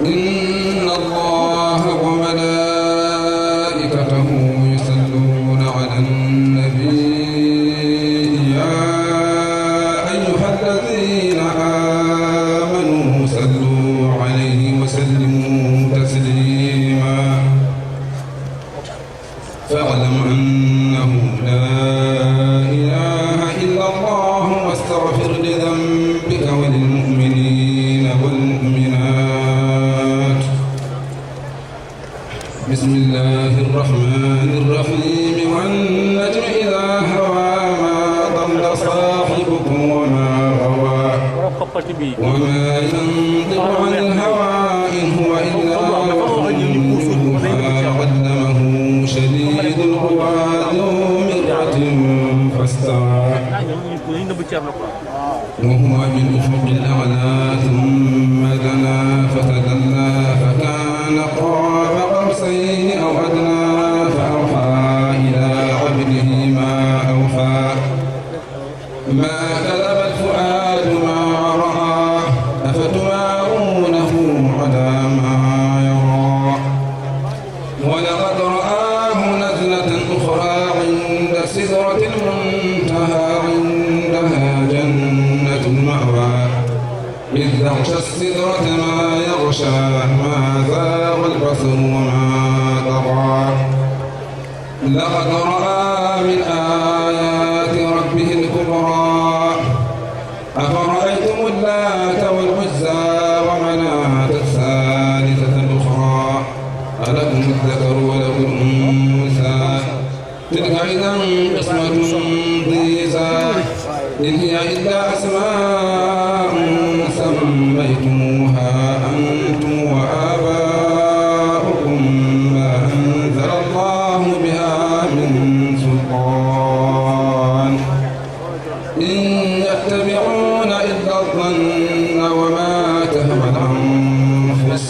إن الله وملائكته يصلون على النبي يا أيها الذين آمنوا صلوا عليه وسلموا تسليما فاعلم أنه لا إله إلا الله واستغفر لذنبك وللمؤمنين والمؤمنات. بسم الله الرحمن الرحيم والنجم إذا هوى ما ضل صاحبكم وما غوى وما ينطق عن الهوى إن هو إلا وحي يوحى علمه شديد القوى ذو مرة فاستوى وهو بالأفق الأعلى ثم دنا فتدلى فكان قاب قوسين أو أدنى فأوحى إلى عبده ما أوحى ما كذب الفؤاد ما رأى أفتمارونه على ما يرى ولقد رآه نزلة أخرى عند سدرة المنتهى عندها جنة المأوى إذ يغشى السدرة ما يغشى ما زاغ البصر وما طغى لقد رأى من آيات ربه الكبرى أفرأيتم اللات والعزى ومناة الثالثة الأخرى ألكم الذكر وله الأنثى تلك إذا قسمة ضيزى إن هي إلا أسماء سميتموها أنتم وآباؤكم ما أنزل الله بها من سلطان إن يتبعون إلا الظن وما تهوى الأنفس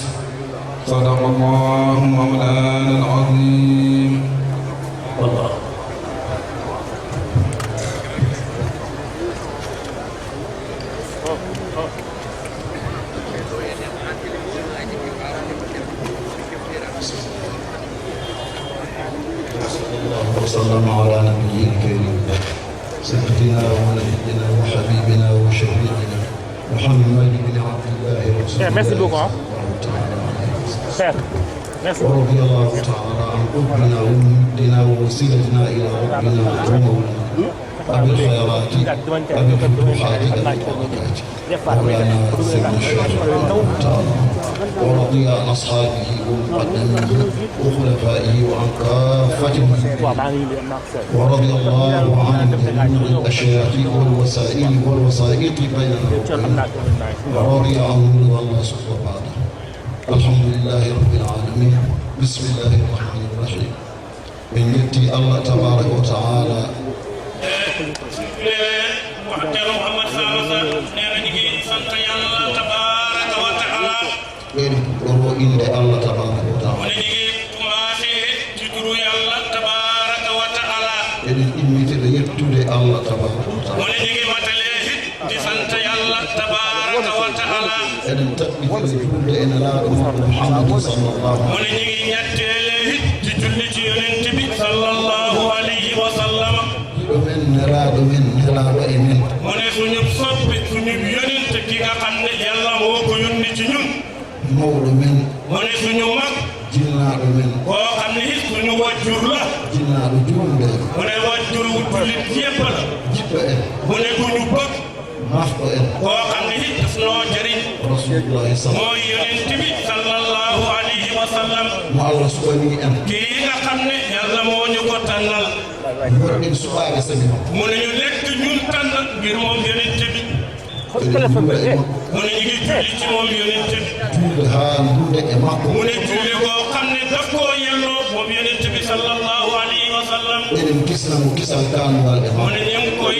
صدق الله مولانا العظيم. الله وسلم على نبينا الكريم سيدنا ونبينا وحبيبنا وشفيعنا محمد بن عبد الله رسول الله ورضي الله تعالى عن قربنا ومدنا ووسيلتنا الى ربنا ومولانا أبي الخيرات أبي الفتوحات أبي البركات مولانا سيدنا الشيخ تعالى ورضي عن أصحابه ومقدميه وخلفائه وعن كافتهم ورضي الله عن جميع الأشياخ والوسائط بيننا ورضي عنهم رضا الله سبحانه. الحمد لله رب العالمين. بسم الله الرحمن الرحيم. من يأتي الله تبارك وتعالى waxtero Muhammad sallallahu alaihi wasallam neena ñi ngi sant Yàlla tabaaraka wa ta'ala eri ɗo inde Allah tabaraka wa ta'ala woni ñi ngi commencé ci turu Yàlla tabaaraka wa ta'ala eɗen immitiɗo yettude Allah tabaraka wa ta'ala woni ñi ngi matale di sant Yàlla tabaaraka wa ta'ala eɗen taɓɓitira julde e nelaaɗo maɓɓe Muhammadu sallallahu mu ne ñu ngi ñetteele it ci julli ci yonent bi sallallahu alayhi wa sallam ɗo men nelaaɗo men nelaaɗo e men mu ne suñu soppi suñu yonent ki nga xam ne yàlla moo ko yónni ci ñun mawɗo men mu ne suñu mag jinnaaɗo men koo xam ne it suñu wajjur la jinnaaɗo julde mu ne wajjur wu jullit yépp la jiɗɗo en mu ne ku ñu bëgg mafɗo en koo xam ne it daf noo jëriñ rasulullahi sallam mooy yonent bi sallallahu alayhi wa sallam mo allah suɓanii en kii nga xam ne yàlla moo ñu ko tànnal goɗɗen suɓaaɓe sabi makko mu ne ñu lekk ñun tànn ngir moom yonent bi eɗen juula e makko mu ne ñu ngi julli ci moom yonent bi julde haa nduude e makko mu ne julli koo xam ne daf koo yelloo moom yonent bi sallallahu alayhi wa sallam eɗen kisnamo kisal kaanduwal e mu makko ne ñu ngi koy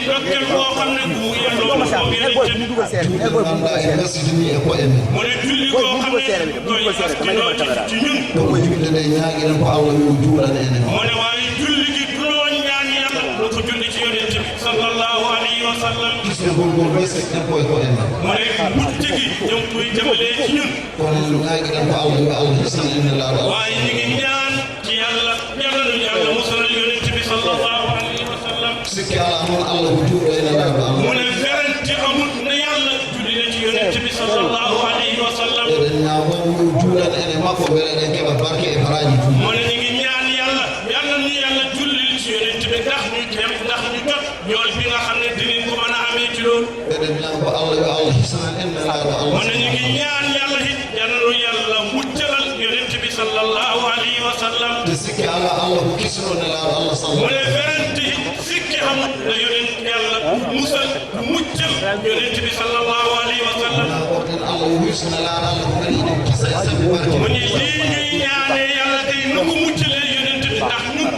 ndokkel koo xam ne bu yelloo moom yonent bi julde ganduɗa e gasidini e koye men mu ne julli koo xam ne koy askinoo ci ñun kono julde nde ñaaguiren ko allah yo juulane enen mu ne waaye julli gi dunoo ñaan yàlla lu ko julli ci yonent bi sallallahu alayhi wa sallam kisnogol ngol ɓeseɗen koye koye men mu ne mucc gi ñu ngi koy jëmalee ci ñun kono ñaaguiren ko allah yo allah hisan enen laaɗo allah waaye ñu ngi ñaan ci yàlla nu yàlla musalal yonent bi sallallahu alayhi wa sallam sikki ala noon allah ko juuɗo ene laaɗo allah mu ne werante amul ne yàlla julli na ci yonent bi sallallahu alayhi wa sallam eɗen ñaago yo juulane ene makko beele eɗen keɓa barke e baraji fu mu ne ñu ngi ñaan yàlla ñu yàlla julli ci yonent bi ndax ñu dem ndax ñu jot yool bi nga xam ne dinañ ko mën a amee ci loolu eɗen ñaago allah yo allah hisan enne laaɗo mu allah ne ñu ngi ñaan yàlla it nu yàlla muccalal yonent bi sallallahu alayhi wa sallam te sikki ala allah ko kisnode laaɗo allah mu sallam ne werante it sikki amul ne yonent yàlla musal muccal yonent bi sallallahu alayhi wa sallam oɗen allah yo hisna laaɗo allah ko kadi eɗen kisa e sabi barke mu ne lii ñuy ñaanee yàlla tey nu ko muccalee yonent bi ndax ñun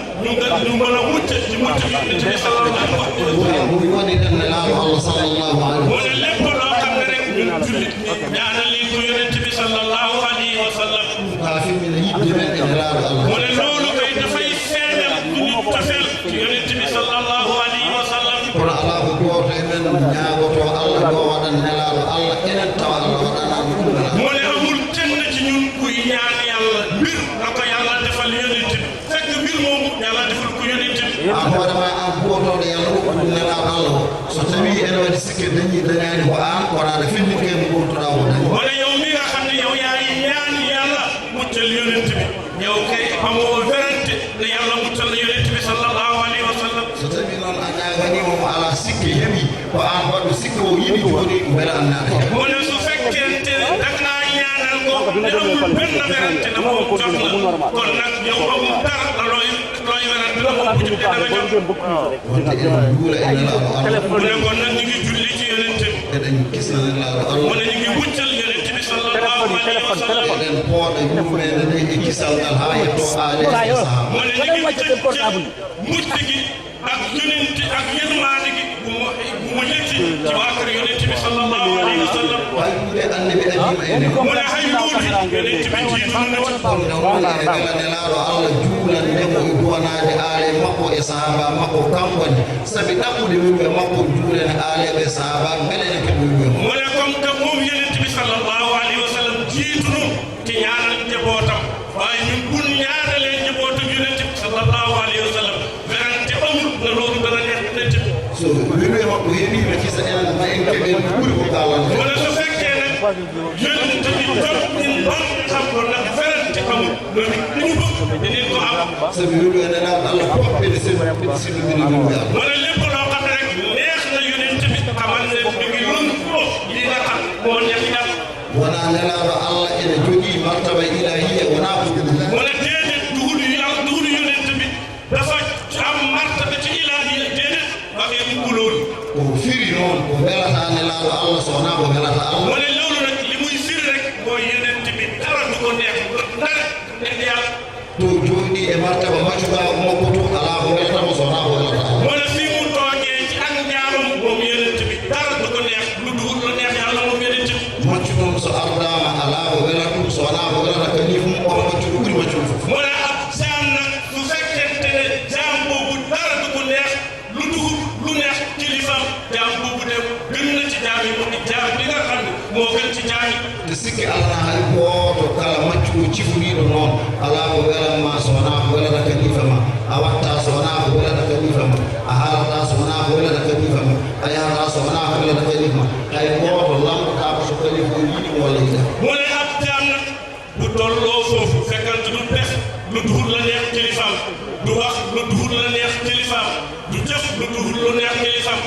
ñu mën a mucc ci mucc yonent bi sallallahu alayhi wa sallam ɗum waɗi ɗenne laaɗo allah sallllahu alayhi mu ne lépp loo xam ne rek ñun jullit ñaanal lii ko yonent bi sallallahu alayhi wa sallam ha fimmine yiɗde men ene laaɗo allah mu ne loolu kay dafay feeñal duñu tafel ci yonent bi sallallahu alayhi wa sallam kono alaa ko gooto e men ñaagoto allah ɗo waɗan nelaaɗo allah enen tawa allah waɗanaɗo ɗum nelaaɗo mu ne amul kenn ci ñun kuy ñaan yàlla mbir na ko yàlla defal yonent bi fekk mbir moomu yàlla defal ko yonent bi an hoorema an buwotoɗo yalla ɗum ɗum nelaaɗo allah o so tawi ene waɗi sikke dañi dañani ko an wonaɗo fenndike mo ɓurtoɗa o dañi mu ne yow mi nga xam ne yow yaay ñaan yàlla muccal yonent bi yow kay amoo werante ne yàlla muccal na yonent bi sallallahu alayhi wa sallam so tawi noon a ñaaganimo mo ala sikke heeɓi ko an waɗɗo sikke o yiɗi joni beele an naata he mu ne su fekkente dangaa ñaanal ko ne amul benn werante ne moom jot na kon nag yow amul dara la looy werante la moom bu jot danga jot wonde enen juula e nelaaɗo allah mu ne kon nag ñu ngi julli ci yonent bi eɗen kisna nelaaɗo mu allah ne ñu ngi muccal yonent bi sallallahu alayhi wa sallam eɗen pooɗa yummeɗe nde e kisal ngal ha yetto aade e sahaba mu ne ñu ngi jël mucc gi ak yonent ak yërmaande gi bu mu yetti ci waa kër yonent bi sallallahu alayhi wa sallam hayɓude annabi adima ene mu ne hay luuti yonent bi jiitu na ci wala nelaaɗo allah juulandemo e duwanaade aale makko e sahaba makko kankone sabi ɗaɓɓude wimɓe makko juulene aaleɓe sahaba beele ene keɓo wimɓe mu ne comme que moom yonent bi sallallahu alayhi wa sallam jiitu nu ci ñaanal njabootam waaye ñun bun ñaanalee njabootam yonent bi sallallahu alayhi wa sallam werante amul na loolu dana neex yonent bi so wimɓe makko heeɓiɓe kisa enen ma en keɓen ɓuri ko kalante mu ne su fekkee nag yonent bi jot ñun non xam ko nag werante amul loolu li ñu bëgg dinañ ko am sabi wimɓe nelaaɗo allah poɓɓede sillodiri wimɓe allah mu ne lépp loo xam ne rek neex na yonent bi xamal ne mi ngi lëng ko li nga xam moo neex yàlla wona nelaaɗo allah ene jogii martaba ilahiya wona ko ɗum mu ne déedéet duhudu yàlla duhudu yonent bi dafa am martaba ci ilahiya déedéet waxee mu ko loolu ko firi noon ko welata nelaaɗo allah so wona ko welata allah mu ne loolu rek li muy firi rek mooy yonent bi dara du ko neex dara neex yàlla to jooɗi e martaba maccuɗa makko to alaa ko welatamo so wona ko welata allah mu ne fii mu toogee ci ak njaamam moom yonent bi dara du ko neex lu duhul lu neex yàlla moom yonent bi maccu noon so ardama alaa ko welata ɗum so wona ko welata kadi fum omo maccuɗo ɓuri maccuɗo fof mu ne ab jaam nag su fekkente ne jaam boobu dara du ko neex lu duhul lu neex kilifaam jaam boobu dem gën na ci jaam yi mu jaam bi nga xam ne moo gën cifuriɗo noon ala ko welanma so wona ko welata kalifa ma a watta so wona ko welata kalifa ma a haalata so wona ko welata kalifa ma a yahata so wona ko welata kalifa ma hay goto lamɗotako so kalifa o yiɗi walla yiɗa wona abdam nag bu tolloo foofu fekkante du def lu duhul la neex kilifaam du wax lu duhul la neex kilifaam du def lu duhul lu neex kilifaam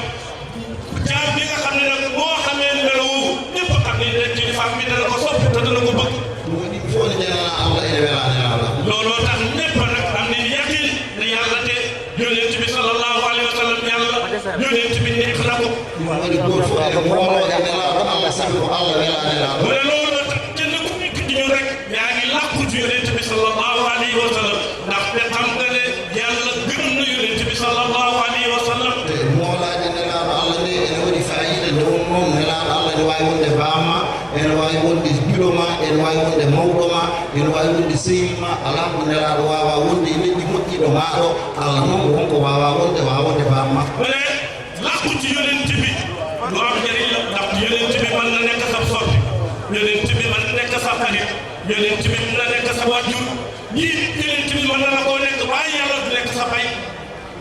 jaam bi nga xam ne nag boo xamee meloo ñëpp xam ne rek kilifaam bi dana ko sopp te dana ko bëgg ɗum waɗi fof ne janana allah ene welani allah looloo tax ñëpp nag am nañ yaqin ne yàlla te yonent bi sallallahu alayhi wa sallam yàlla yonent bi nekk na ko ɗum waɗi goto fof e mboolo e nelaɗo allah sabi ko allah welani allah mu ne loolu tax kenn ku nekk ci ñun rek yaa ngi làkku ci yonent bi sallallahu alayhi wa sallam ndax te xam nga ne yàlla gërëm na yonent bi sallallahu alayhi wa sallam te moolaji nelaɗo allah nde ene waɗi fayida nde won noon nelaɗo allah ne wawi wonde bamma ene wawi wonde juɗoma ene wawi wonde mawɗoma ene wawi wonde sehilma ala ko nelaɗo wawa wonde e leƴƴi moƴƴiɗo maɗo allah noon ko wonko wawa wonde bamma mu ne làkku ci yonent bi lu am njëriñ la ndax yonent bi mën na nekk sa soppi yonent bi mën na nekk sa xarit yonent bi mën na nekk sa wajjur yii yonent bi mën na la koo nekk waaye yàlla du nekk sa bay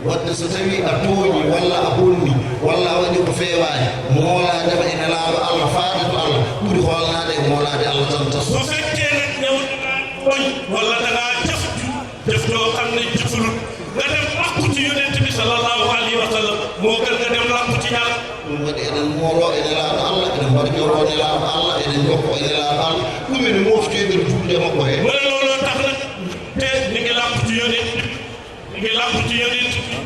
wadde so tawi a tooñi walla a bonni walla a waɗi ko feewani mooladema ene laaɓa allah faade to allah ɓuri holnade e moolade allah tan tas su fekkee nag yow dangaa tooñ walla dangaa jëf joo xam ne jëfulul nga dem làkku ci yonent bi sallallahu alayhi wa sallam moo gën nga dem làkku ci yàlla ɗum waɗi eɗen moolo e nelaaɗo allah eɗen mbarjoro nelaaɗo allah eɗen jokko e nelaaɗo allah ɗum ene moftoyder julde makko he mu ne looloo tax nag te ni ngi làkku ci yonent bi ni ngi làkku ci yonent bi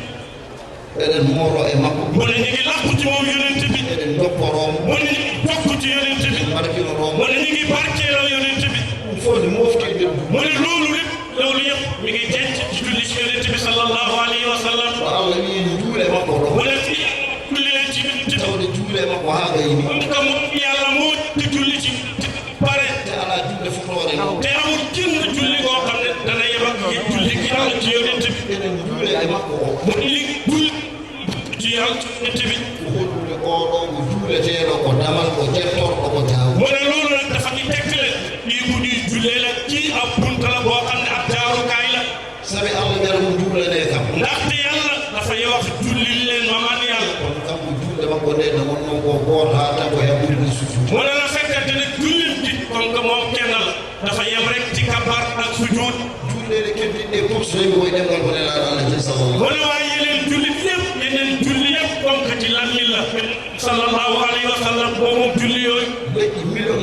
eɗen moolo e makko mu ne ni ngi làkku ci moom yonent bi eɗen jokkoromo mu ne ni ngi jokku ci yonent bi mbarjororomo mu ne ni ngi barkeeloo yonent bi ɗum fof ne moftoyder mu ne loolu lépp loolu yëpp mi ngi jenc ci julli ci yonent bi sallallahu alayhi wa sallam ko allah wi juule makko ɗo mu ne fii julli leen ci yonent bi tawde juule makko haa gayni moom ka moom yàlla moo di julli ci pare te ala julde fotore noon te amul kenn julli koo xam ne dana yem ak julli gi yàlla ci yonent bi eɗen juule e makko o mu ne li julli ci yàlla ci yonent bi ko hollude oɗo ko juuleteɗo ko damal ko jettorɗo ko jaawu mu ne loolu nag dafa ñu tegtale lii bu ñuy jullee la kii ab bunta la boo xam ne ab jaarukaay la sabi allah wiyata ko juulane kam ndaxte yàlla dafay wax jullil leen ma man yàlla kono kanko julde makko nde ne wonno ko gooto ha tan ko yaɓɓirde sujjude mu ne la fekkante ne jullit gi comme que moom kenn la dafa yem rek ci kabar ak sujuud julɗeɗe keddiɗɗe fof so tawi koye ɗemgal ko nelaɗo allah jeli sallallah mu ne waaye yeneen jullit yëpp yeneen julli yëpp comme que ci lammin la sallallahu alayhi wa sallam boo moom julli yooyu leƴƴi million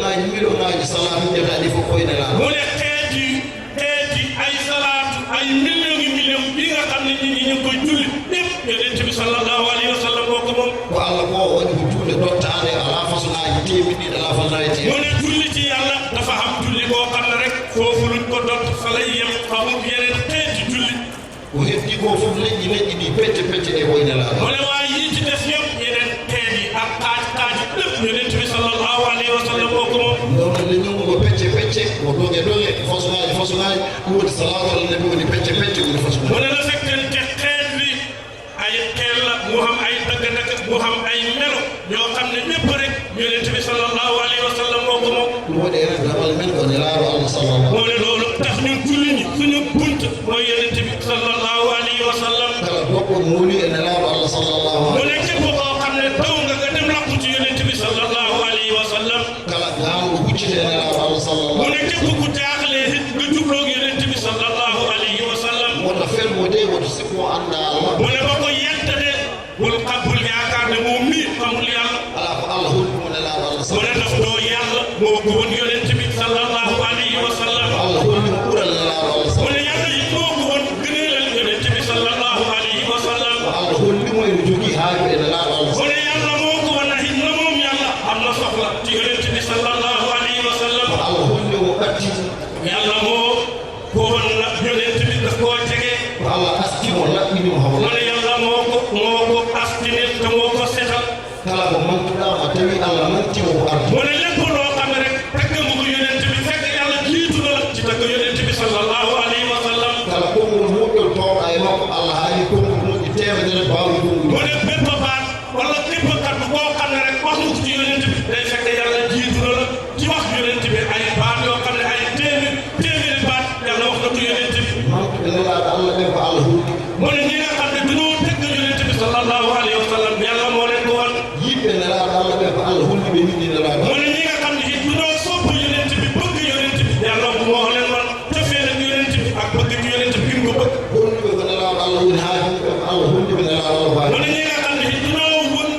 ngaji salatu jetaɗi fof koye nelaɗo mu ne xeeti ay salaatu ay million bi nga xam ne nit ñi ñu ngi koy julli yëpp yonent bi sallallahu alayhi wa sallam moo ko moom ko allah ko waɗi ko julde dottade ala façon ngaji temedɗiɗi ala façon ngaji mu ne julli ci yàlla dafa am julli boo xam ne rek foofu luñ ko dott fa lay yem xamul yeneen xeeti julli ko heddi ko fof leƴƴi ɗi pecce ɗe koye nelaɗo mu ne waaye yii ci des yëpp yeneen xeet yi ak xaaj lépp yonent bi sallallahu alayhi wa sallam moo ko moom ndewno leñolngo ko pecce ko doge façon ngaji ɗum woni salatu allah nabi woni pecce woni façon mu ne la fekkente xeet bi ay xeet la mu xam ay dagg-dagg mu xam ay melo yoo xam ne lépp rek yonent bi sallallahu alayhi wa sallam moo ko moom ɗum waɗi enen damal men ko nelaɗo allah sallallah mu ne loolu tax ñun julli ñi suñu bunt mooy yonent bi sallallahu alayhi wa sallam kala dokko mooli e nelaɗo allah sallallahu mu ne képp koo xam ne taw nga dem làqu ci yonent bi sallallahu alayhi wa sallam kala gaamɗo huccite e nelaɗo allah sallallah mu ne képp ku jaaxlee it nga jubloog yonent bi sallallahu alayhi wa sallam wonno felmode woto sikko anda allah mu ne ba ko yetta de bul yaakaar ne moom mii xamul yàlla ala ko allah holɗumo nelaɗo allah mu ne daf doo yàlla moo ko woon yonent bi sallallahu alayhi wa sallam allah hollimo ɓuural nelaɗo allah mu ne yàlla it moo ko woon gëneelal yonent bi sallallahu alayhi wa sallam allah hollimo ene jogii haaju e nelaɗo allah mu ne yàlla moo ko woon it na moom yàlla am na soxla ci yonent bi sallallahu alayhi wa sallam allah hollimo ɓattiti yàlla moo ko woon na yonent bi daf koo jege ko allah astimo laɓɓinimo mu hawla ne yàlla moo ko astinel te moo ko setal kala ko mantuɗama tawi allah mantimo ko ardu mu ne lépp loo xam ne rek tagg nga ko yonent bi fekk yàlla jiitu na la ci tagg yonent bi sallallahu alayhi wa sallam kala konngol moƴƴol towɗa e makko allah haali konngol moƴƴi temedere mbawmi konngol mu ne bépp baat wala képp kaddu boo xam ne rek wax nga ko ci yonent bi day fekk yàlla jiitu na la ci wax yonent bi ay baat yoo xam ne ay téeméer nelaɗo Allah ɓen ko Allah hulɗi mu ne ñi nga xam ne dañoo dëgg yonent bi sallallahu alayhi wa sallam yàlla moo leen ko wan yiɓɓe nelaɗo Allah ɓen ko Allah hulɗi ɓe yiɗi nelaɗo mu ne ñi nga xam ne it dañoo sopp yonent bi bëgg yonent bi yàlla moo leen wan cofeel ak yonent bi ak bëgg yonent bi gim ko bëgg gonɗuɓe ko nelaɗo Allah woni haajiɓe ko Allah hulɗi ɓe nelaɗo Allah mu wawi ne ñi nga xam ne it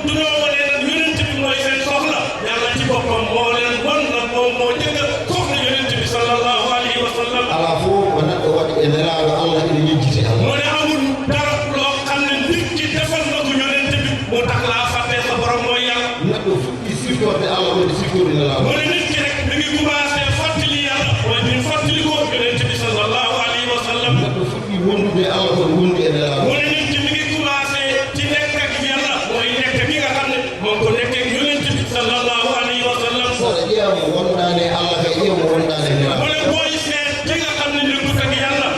dañoo wane nag yonent bi mooy seen soxla yàlla ci boppam moo leen wan nag moom moo jëkk soxla yonent bi sallallahu alayhi wa sallam ala fof ko neɗɗo waɗi e nelaɗo Allah ene yejjiti Allah mu ne amul dara loo xam ne nit ki defal na ko yonent bi mu tax laa fàtte sa borom mooy yàlla neɗɗo fuɗɗi siftorde Allah woni siftorde nelaɗo mu ne nit ki rek mi ngi commencé fàttali yàlla mooy bi fàttali ko yonent bi sallallahu alayhi wa sallam neɗɗo fuɗɗi wondude Allah kono wondi e nelaɗo mu ne nit ki mi ngi commencé ci nekk ak yàlla mooy nekk gi nga xam ne moom ko nekk ak yonent bi sallallahu alayhi wa sallam saɗa ƴeewmo wonɗani e Allah kay ƴeewmo wonɗani e mu nelaɗo ne booy seet ki nga xam ne nekkut ak yàlla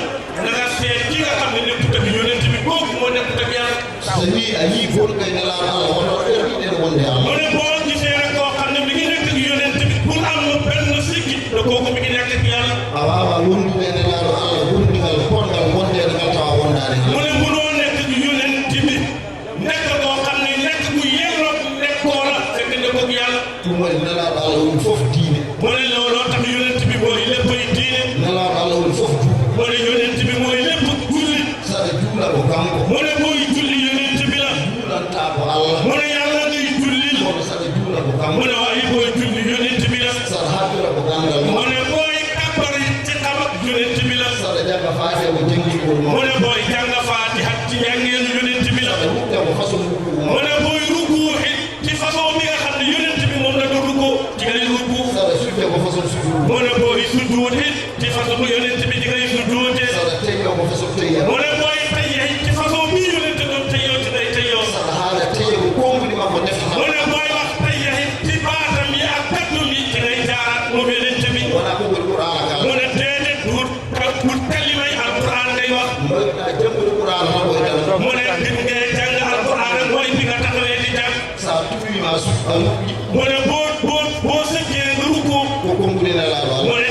na nga seet ki nga xam ne nekkut ak yonent bi kooku moo nekkut ak yàlla so wi a yii gonɗo e nelaɗo Allah wono ɗerɗiɗen wonde Allah mu ne boo gisee rek koo xam ne mi ngi nekk ak yonent bi pour am benn sikki te kooku mi ngi nekk ak yàlla a wawa wondude e nelaɗo Allah wondigal pongal wondede ngal tawa wondani mu ne munoo nekk ak yonent bi nekk koo xam ne nekk bu yelloo nekkoo la fekk nekk ak yàlla ɗum waɗi nelaɗo Allah woni fof diine mu ne looloo tax yonent bi mooy léppay diine nelaɗo Allah woni fof du mu ne yonent bi mooy lépp julli saɗa juula ko kanko mu ne booy julli yonent bi la juulanta ko Allah mu ne yàlla ngay julli kono saɗa juula ko mu kanko ne waaye booy julli yonent bi la saɗa haddira ko gandal mu ma ne booy kàbbar ci xamak yonent bi la saɗa jagga faate ko jangguigol ma mu ne booy jàng faatiha ci njàngeenu yonent bi la saɗa wuɗɗe ko façon rukuu mu ma ne booy ruku it ci façon bi nga xam ne yonent bi moom la doon ruku ci ngay ruku saɗa sudde ko façon sujudu mu ne booy sujjuut it ci façon bu yonent bi ci ngay sujjuute saɗa teyo ko façon teya mu ne booy tayyee ci façon bi yonent doon tayyoo ci day tayyoo saɗa haala teya ko konngudi makko defata mu ne booy wax tayyee it ci baatam yi ak kaddum yi ci ngay jaaraat moom yonent bi wona kongol qur'ana kala mu ne déedéet pour kalimay alquran ngay wax mbaɗɗa janggude qur'ana tan koye dara mu ne gis ngay jàng alquran mooy bi nga taxawee di jàng sa tuwima a moƴƴi mu ne boo sëggee nga ruku ko konngudi nelaɗo mu Allah ne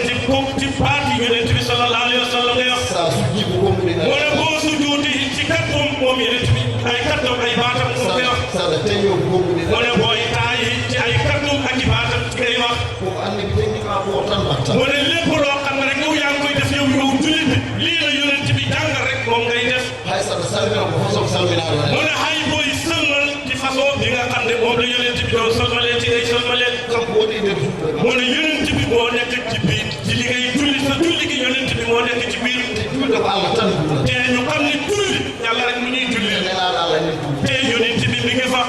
ci baati yonent bi sallallahu alayhi wa sallam ngay wax sa sujji ko konngudi mu nelaɗo ne boo sujjuuti ci kaddum moom yonent bi ay kaddum ay baatam nga koy wax saɗa teyo ko konngudi mu ne nelaɗo booy taayi ci ay kaddum ak i baatam ci ngay wax koko annabi jangguima ko tan batta mu ne lépp loo xam ne rek yow yaa ngi koy def yow jullit bi lii la yonent bi jàngal rek moom ngay def hay saɗa salmina ko façon salminaɗo mu en ne hay booy sëlmal ci façon bi nga xam ne moom la yonent bi doon sëlmalee ci ngay sëlmalee kanko woni nder julɓe ma mu ne yonent bi moo nekk ci biir ci li ngay julli sa julli gi yonent bi moo nekk ci biir te julde ko Allah tan juulata te ñu xam ne julli yàlla rek mu ñuy julli nelaɗo Allah ene juula te yonent bi mi ngi fa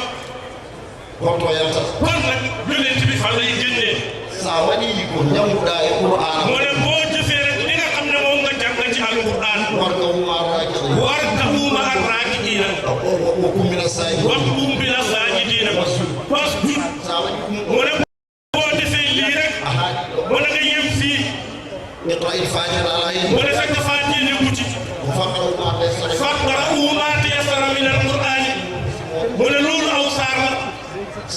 honto yaltata kon nag yonent bi fan lay génnee sa waɗi ko jangguɗa e qur'ana mu ne boo jëfee rek li nga xam ne moom nga jàng ci alquran warga huma rakiɗa warkabu ma'a raaki'iina o kummina saji wasjud bila saajidiina wasjud sa waɗi ɗum mu ne boo defee lii rek a haaɗi ɗo mu ne nga yem fii iqra il fatiha ala hen mu ne fekk faatiha nekku ci ko faqaru ma tayassara faqra'u maa tayassara min alqur'ani mu ne loolu aw saar la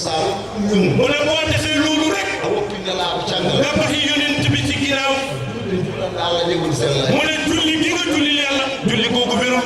sa waɗi ɗum mu ne boo defee loolu rek a woppi nelaɗo caggal nga baxi yonent bi ci ginnaaw julde juulanɗo Allah jegol sellani mu ne julli gi nga julli yàlla julli googu wérul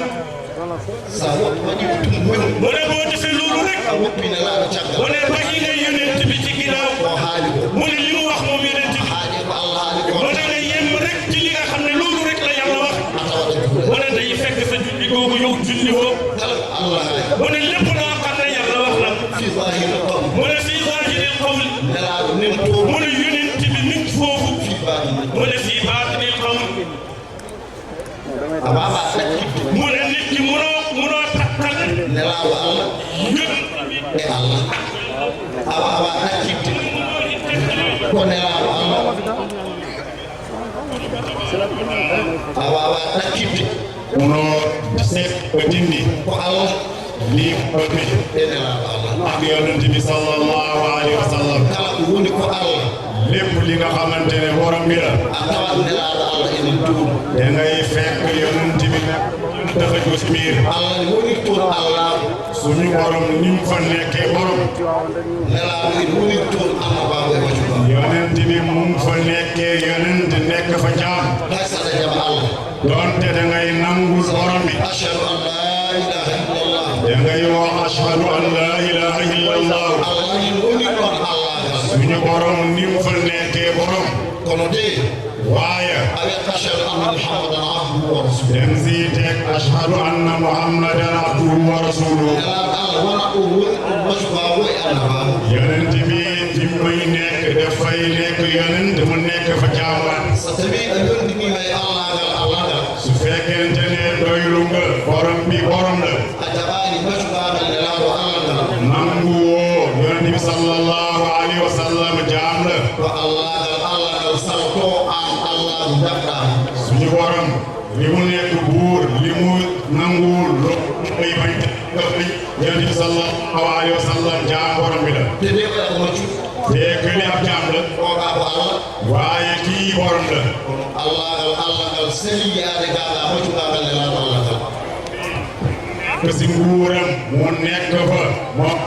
sa waɗi ɗum woni mu ne boo defee loolu rek a woppi nelaɗo mu caggal ne baxi nga yonent bi ci ginnaaw o haali ko mu ne li mu wax moom yonent bi haali ko Allah haali ko mu ne nga yem rek ci li nga xam ne loolu rek la yàlla wax a tawaɗa juula mu ne day fekk sa julli googu yow julli woo kala ko Allah haali mu ne lépp loo xam ne yàlla wax na fi zahiri qawl mu ne fii zaahiril qawli nelaɗo nen to mu ne yonent bi nit foofu fi batini mu ne fii baatinil qawli a wawa ɗakkidde mu ne nit ki munoo takkal nelaɗo Allah ñun e Allah a wawa ɗakkidde ko nelaɗo Allah a wawa ɗakkidde uno set ko dindi ko Allah li ɓaɓɓe e nelaɗo Allah ak yonent bi sallallahu alayhi wa sallam kala ko woni ko Allah lépp li nga xamante ne borom bi la a tawat nelaɗo Allah enen tuuɗo da ngay fekk yonent bi dafa ko si biir Allah ne woni toon Allah suñu borom ni mu fa nekkee borom nelaɗo ene woni toon amma baba e waccu ba yonent bi mu fa nekkee yonent nekk fa jaam hay saɗa jaɓa Allah donte da ngay nangul borom bi ashhadu an la ilaha illallah da ngay wax ashhadu an la ilaha illallah Allah ni woni don Allah suñu borom ni mu fa nekkee borom kono de waaye awi ashhadu anna muhammadan abduhu wa rasuluhu dem si teg ashhadu anna muhammadan abduhu wa rasuluhu Allah wana ko woni ko basba woy Allah yonent bi fi muy nekk dafay nekk yonent mu nekk fa jaamaan so tawi a yondini may Allah su fekkente ne doylu nga borom bi borom la a jaɓani basbagal nelaɗo Allah nangu woo yonent bi sallallahu alayhi wa sallam jaam la ko Allah ngal salto an Allah dabɗa suñu borom li mu nekk buur li mu nanguwul lo ay bañ yonent bi sallallahu alayhi wa sallam jaam borom bi la tede ko maccu te këli ab jaam la oga ko Allah waaye kii borom la Allah ngal seli yaade gaga maccugagal nelaɗo Allah que si nguuram mu nekk fa moom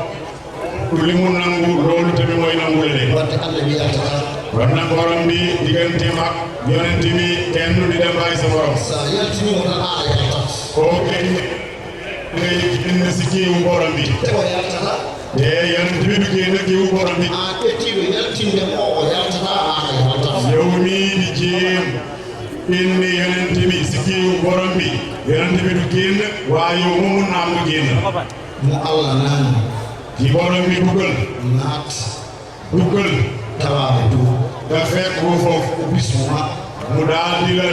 li mu nangu loolu tamit mooy nangu la de wadde Allah wiyata kon nag borom bi diggante mag yonent bi kenn di dem bàyyi sa borom sa yaltinimo tan aɗa yaltat koo kenn ngay génn si kiiwu borom bi tewo yaltata te yonent bi du génn kiiwu borom bi an ƴettiɗo yaltinde mo o yaltata aɗa yaltat yow mii di jéem indi yonent bi si kiiwu borom bi yonent bi du génn waaye yow moomu naam du génn mo Allah nani ki borom bi dugal naat dugal tawaɓe dow nga fekk ko foofu bismuma mu daal di la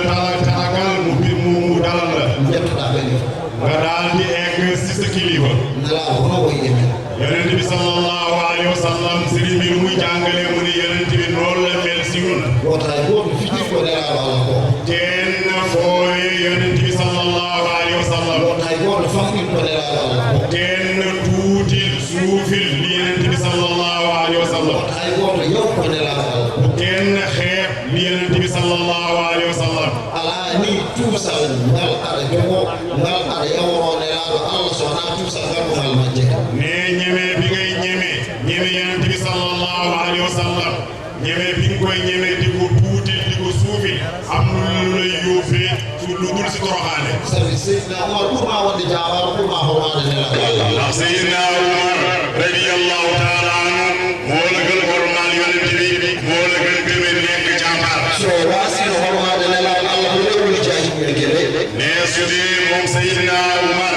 taragal mu dalal la jettoɗa ɓeni nga daal di egg si sa kilifa nelaɗo hono woyi emen yonent bi sallallahu alayhi wa sallam sëriñ bi muy jàngale mu ni yonent bi noonu la mel si ñun wota goto fijir ko nelaɗo Allah ko kenn fooye yonent bi sallallahu alayhi wa sallam wota goto famɗin ko nelaɗo Allah ko kenn tuutil suufil li yonent bi sallallahu alayhi wa sallam wota goto yaw ko nelaɗo Allah bu kenn xeeb li yonent bi sallallahu alayhi wa sallam ala ni tuusal ngal aɗa jogo ngal aɗa yawro nelaɗo Allah so wona tuusal ngal ko ngal majje ne ñeme bi ngay ñeme yonent bi sallallahu alayhi wa sallam ñeme bi nga koy ñeme di ko tuutil di ko suufil am lu lay yóbbee su dugul si toroxaane sabi Seydina Omar ɓurma wonde jawar ɓurma hormade nelaɗo Allah ndax Seydina Omar radiyallahu taala anhu moo la gën hormal yonent bi moo la gën gëme nekk jàmbaar so wasino hormade nelaɗo Allah ko lewni jahimɓe gueɗe ne su dee moom Seydina Omar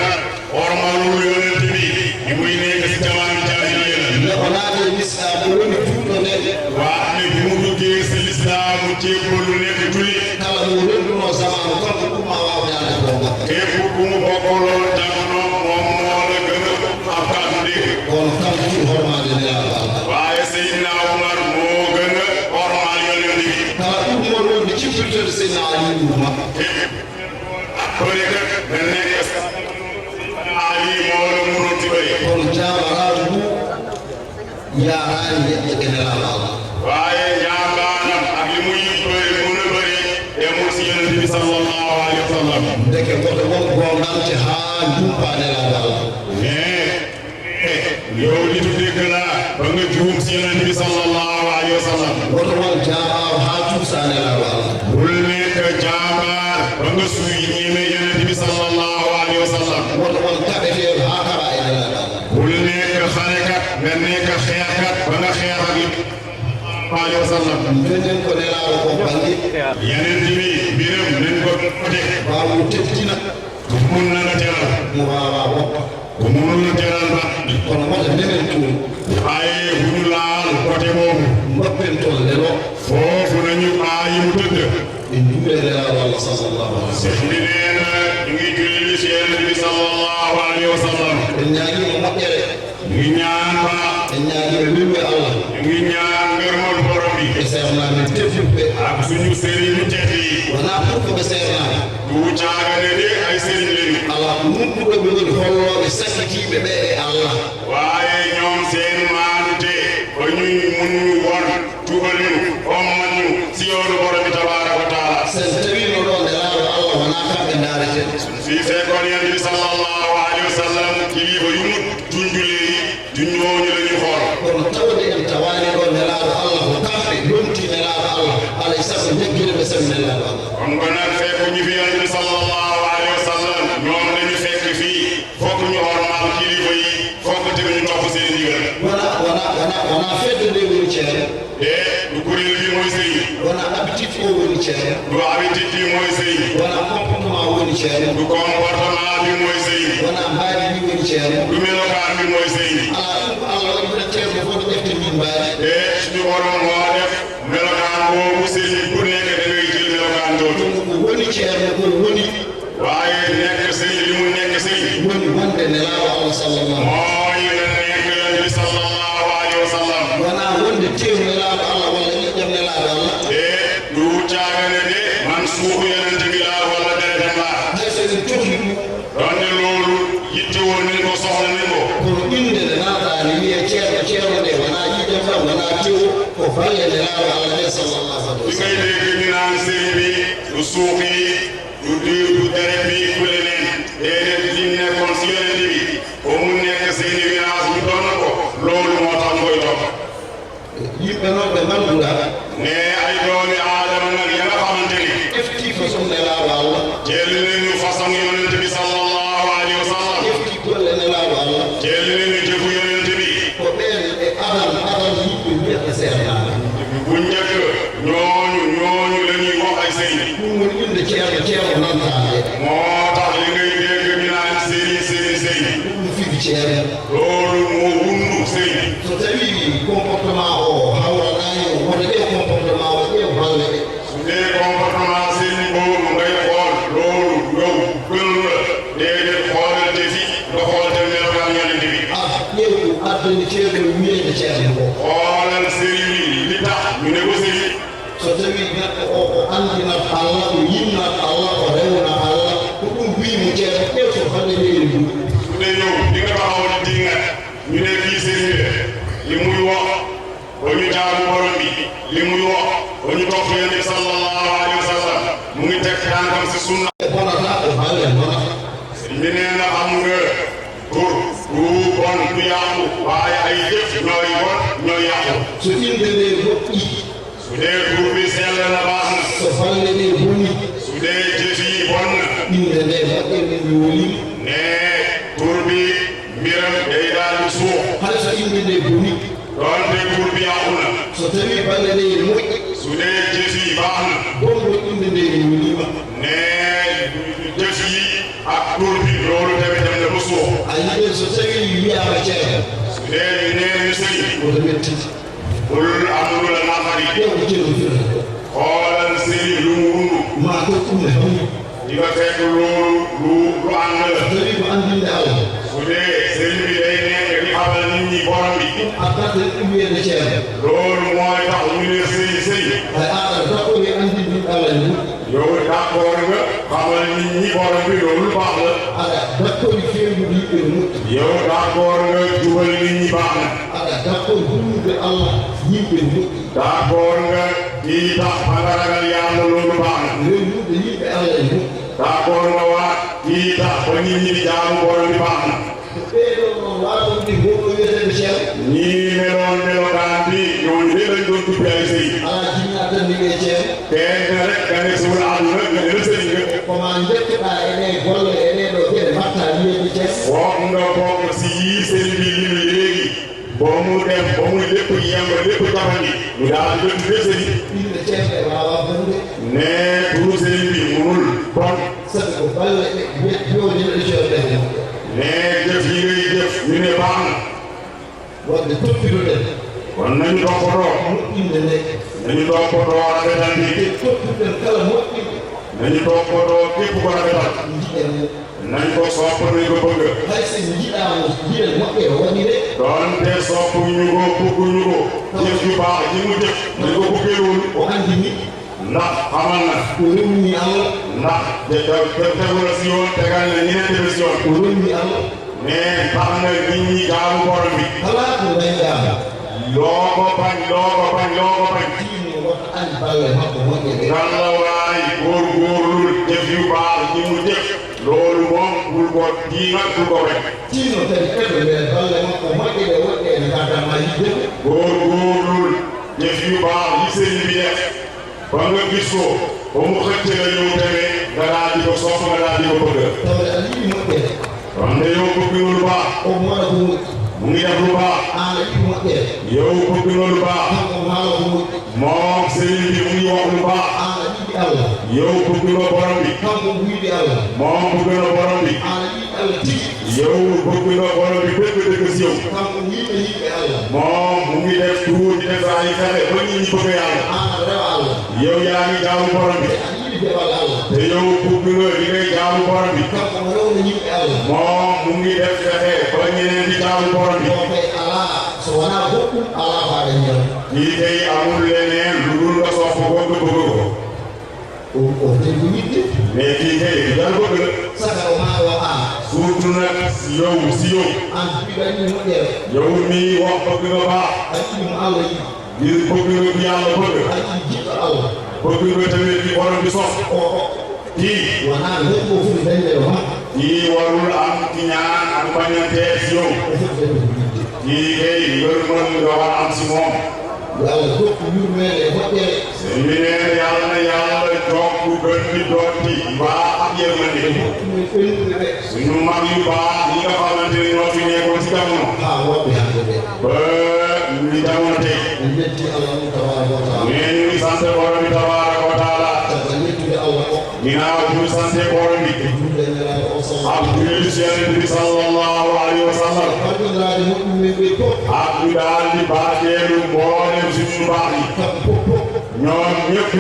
hormalul yonent bi ni muy nekk si jamono jaahiliya la neko naate l'islam ko woni juuɗo nde waaye bi mu duggee si lislaam mu jébbalu nekk julli kala mo renduno zamanu kanko ɓurma wawnade gonga képp ku mu bokkaloon jamono moom moo la gën a ab kàddu dégg kono kanko ɓuri hormade nelaɗo Allah waaye Seydina Omar moo gën a hormal yonent bi kala ɗummoɗo wonde cippirtede Seydina Ali ɓurma bëri kat da nekk Ali moo la mënoon ci bëri kono jabaraɗo ndu yarani yeƴƴe nelaɗo Allah waaye njàmbaanam ak li muy bëri mën a bëri demul si yonent bi sallallahu alayhi wa sallam deke goto won gongante ha jumpa nelaɗo Allah mais yow nitu dégg laa ba nga juum si yonent bi sallallahu alayhi wa sallam goto won jabaro ha cuusa nelaɗo Allah bul nekk jàmbaar ba nga suy ñeme yonent bi sallallahu alayhi wa sallam goto won taɓeteɗo ha kaɓa e nelaɗo Allah bul nekk xarekat nga nekk xeexkat ba nga xeex ak alayhi wa sallam jonen ko nelaɗo ko banggue yeneen bi mbiram nañ ko côté wawu teftina mun na la teral mo wawa woppa bu munul la teral ba kono woto ndemen toon waaye bu ñu laal côté boobu mbappen toon lelo foofu nañu aayi mu tëdd e juure nelaɗo Allah sallallahu alih wa sallam sëñ bi nee na ñu ngi julli si yonent bi sallallahu alayhi wa sallam en ñaguima moƴƴere ñu ngi ñaan ba en ñaguima wilwe Allah ñu ngi ñaan ngërmal borom bi e sernamin tefyuɓe ak suñu sëriñ tedd yi wona pour que ɓe sernani du caagane de ay sëriñ lañu ala nuppuɗo ɓe woni holloɓe sakkitiɓe ɓe e Allah waaye ñoom seen maanute ba ñuy mun ñu won jubal ñu ommal ñu si yoonu borom bi tabaraka wa taala sen tawino ɗo nelaɗo Allah wona kamɓe darete fii fekkoon yonent bi sallallahu alayhi wa sallam kilifa yu mu tunjulee du ñooñu la ñu xool kono tawde en tawani ɗo nelaɗo Allah ko kamɓe yonti nelaɗo Allah alay sago jagguide ɓe sabi nelaɗo Allah kon ko nag fekk ñu fi yonent bi wona fedde nde woni ceerno e du kuréel bi mooy sëriñ wona habitude o woni ceerno du habitude bi mooy sëriñ wona comportement woni ceerno du comportement bi mooy sëriñ wona mbaadi bi woni ceerno du melokaan bi mooy sëriñ ala ɗum ko allah waɗi mbiɗa ceerno fof ɗo ƴefte min mbaadi e suñu borom moo def melokaan boobu sëriñ bu nekk da ngay jël melokaan jooju ko woni ceerno ko woni waaye nekk sëriñ li mu nekk sëriñ woni wonde nelaaɗo allah sallallahu mooy nga nekk yonent bi sallallahu alayhi wa sallam wona wonde tew nelaaɗo allah walla ƴiƴƴam nelaaɗo allah e du caagane de man suufu yonent bi laa walla deretam laa hay so en cohli ɗum donte loolu yittewoo nañ ko soxla nañ ko kono inde nde naata ne wiye ceerno nde wona ƴiƴƴam tan wona tew ko balle nelaaɗo allah nde sallallahu alaihi li ngay dégg ñu naan sëriñ bi du suuf yi du diw du deret bi du leneen déedéet li nekkoon si yonent bi ba mu nekk seeni village ñu doon ko loolu moo tax koy topp yimɓe noon ɓe ngannduɗa ne ay doomi aadama nag ya nga xamante ni efti façon nelaaɗo allah jël nañu façon yonent bi sallallahu alayhi wa sallam efti golle nelaaɗo allah jël nañu jëfu yonent bi ko ɓen e adal yimɓe wiyata seernaɓe bu njëkk ñooñu la ñuy wax ay sëriñ ɗum woni inde ceerno nantaade moo tax li ngay dégg ñu naan sëriñ ɗum figi ceerno loolu moo wundu sëriñ so tawi comportement o hawranani woto ɗe comportement o ɗe balle ɗe su dee comportement sëriñ boobu ngay xool loolu yow gënu la déedéet xoolal te fi nga xool te melokaan yonent bi ƴeew addani ceerno wiyede ceerno o xoolal sëriñ bi li tax ñu ne ko sëriñ so tawi neɗɗo o andinat allah o yimnat allah o rewna allah ko ɗum wimo ceerno ƴeew so hande leydi ɗum su dee yow di nga taxaw di dinga ñu ne kii sëriñ bi li muy wax ba ñu jaamu borom bi li muy wax ba ñu topp yonent bi sallallahu alayhi wa sallam mu ngi teg tànkam si sunna e bonata ko balle bonata sëriñ bi nee na xam nga tur du bon du yàqu waaye ay jëf ñooy bon ñooy yàqu so inde nde moƴƴi su dee tur bi sell na baax na so balle ɗe boni su dee jëf yi bon na inde nde moƴƴe min yoolima ne tur bi mbiram day daal di suux hay so inde nde boni doonte tur bi yàqu na so tawi balle ɗe ene moƴƴi su dee jëf yi baax na bongo inde nde ene yoolima ne jëf yi ak tur bi loolu tamit dem na ba suux a yiɗen so tawi wiyama ceerno su dee ñu nee ñu sëriñ woto wettiti bul am lu la naqari ƴeew ceerno firata xoolal sëriñ lu mu wundu ma ko ɗum ne hawni di nga fekk loolu lu ànd la tawi ko andinde allah su dee sëriñ bi day nekk di xamal nit ñi borom bi addata ɗum wiyede ceerno loolu mooy tax ñu ne sëriñ hay aɗa daɓɓori andinde allah ni yow d'accord nga xamal nit ñi borom bi loolu baax la aɗa daɓɓori fewnude yimɓe no moƴƴi yow d'accord nga jubal nit ñi baax na aɗa daɓɓori hulnude allah yimɓe no moƴƴi d'accord nga kii tax ba nga ragal yàlla loolu baax na rewnude yimɓe allah e moƴƴi d'accord nga waat kii tax ba nit ñi di jaamu borom bi baax na ko ɓeeɗo noon waɗonde goɗɗo wiyetede ceerno ñii meloon melokaan bi ñooñu de lañ doon tuddee ay sëriñ ala jinna tan ndiɓe ceerno kenn rek nga ne suul àdduna nga ne la sëriñ nga koma jettoɗa ene golle eneɗo gueɗe mbatta wiyede ceerno foog nga bokk si yii sëriñ bi limi léegi ba mu dem ba mu lépp yemb lépp jafandi mu daal di tuddee sëriñ inde ceerno e wawa bonde ne turu sëriñ bi munul bon sabi ko balle ɗe joniɗo ceerno ɗe ne jëf yi ngay jëf ñu ne baax na wonde toppiruɗen kon nañu toppatoo moƴƴinde nde nañu toppatoo rafetal bi e toppiruɗen kala moƴƴinɗo nañu toppatoo képp ko rafetal jiɗen nañ ko sopp nañ ko bëgg hay so jiɗamo jiɗen moƴƴe o waɗi de doonte sopp ñu ko bëgguñu ko jëf yu baax ji mu jëf nañ ko bëggeewul o andini ndax xamal na o rewni allah ndax tegu la si yoon tegal na ñeneen defe si yoon o rewni allah mais tax na nit ñi jaamu borom bi kala ko dañɗama loo ko bañ tino woto andi balle makko moƴƴe ɗe yàlla waay góorgóorlu jëf yu baax ji mu jëf loolu moom bul ko diingat bul ko wekk tino kadi keɗo ɓe balle makko moƴƴe ɗe woɗɗe ene gadama yidde góorgóorlu jëf yu baax yi sëriñ bi def ba nga gis ko ba mu xëcc la yow tamit nga daal di ko sopp nga daal di ko bëgg tawde aɗa yiɗi moƴƴere wante yow bëgg lu baax o moɗa ko moƴƴi mu ngi def lu baax ala ɗi moƴƴere yow bëgg nga lu baax kanko haala ko moƴƴi moom sëriñ bi mu ngi wax lu baax ala ɗiɗi Allah yow bëgg nga borom bi kanko wiide Allah moom bëgg na borom bi ala ɗiɗi Allah tigi yow bëgg nga borom bi dëgg si yow kanko wiide yimɓe Allah moom mu ngi def tuur di def ay fexe ba nit ñi bëgg yàlla ala rewa Allah yow yaa ngi jaamu borom bi a yiɗi dewal Allah te yow bëgg nga li ngay jaamu borom bi kanko mo rewno yimɓe Allah moom mu ngi def fexe ba ñeneen di jaamu borom bi o kay ala so wona goɗɗum ala faɗa ñeew kii kay amul leneen lu dul nga sopp ko nga bëgg ko o tegi yiɗde mais kii kay dal bëgg la saka o ma o an surtout nag si yow an mbiɗa ɗiɗi moƴƴere yow mii wax bëgg nga baax a yiɗi mo Allah yiɗi ngir bëgg nga bi yàlla bëgg a yiɗi jiɗɗo Allah bëgg nga tamit bi borom bi sof o kii wona heɓɓo fuɗi dañde o ma kii warul am ci ñaan ak bañantee si yow o fof dañde ko yiɗde kii kay ngërmal nga war a am si moom yo Allah goɗɗo yurmede e moƴƴere sëñ bi nee yàlla na yàlla jokk gën di dooti mbaa ak yërmande ɗumen ɓennude ɓe suñu mag yu baax ñi nga xamante ne ñoo fi nekkoon si jamono ha woɓɓe hande ɓe ba ñu jamono tey en jetti Allah mum tabaraka wa taala mais ñu ngi sant borom bi tabaraka wa taala saka yettude Allah o ginnaaw bu ñu sante borom bi julde nelaɗo o ak sallam julli si Yonent bi sallallahu alayhi wa sallam farɗinrade moƴƴumen ɓe fof ak ñu daal di baateelu mboolem suñu mbaax yi kamɓe fof fof ñoom ñëpp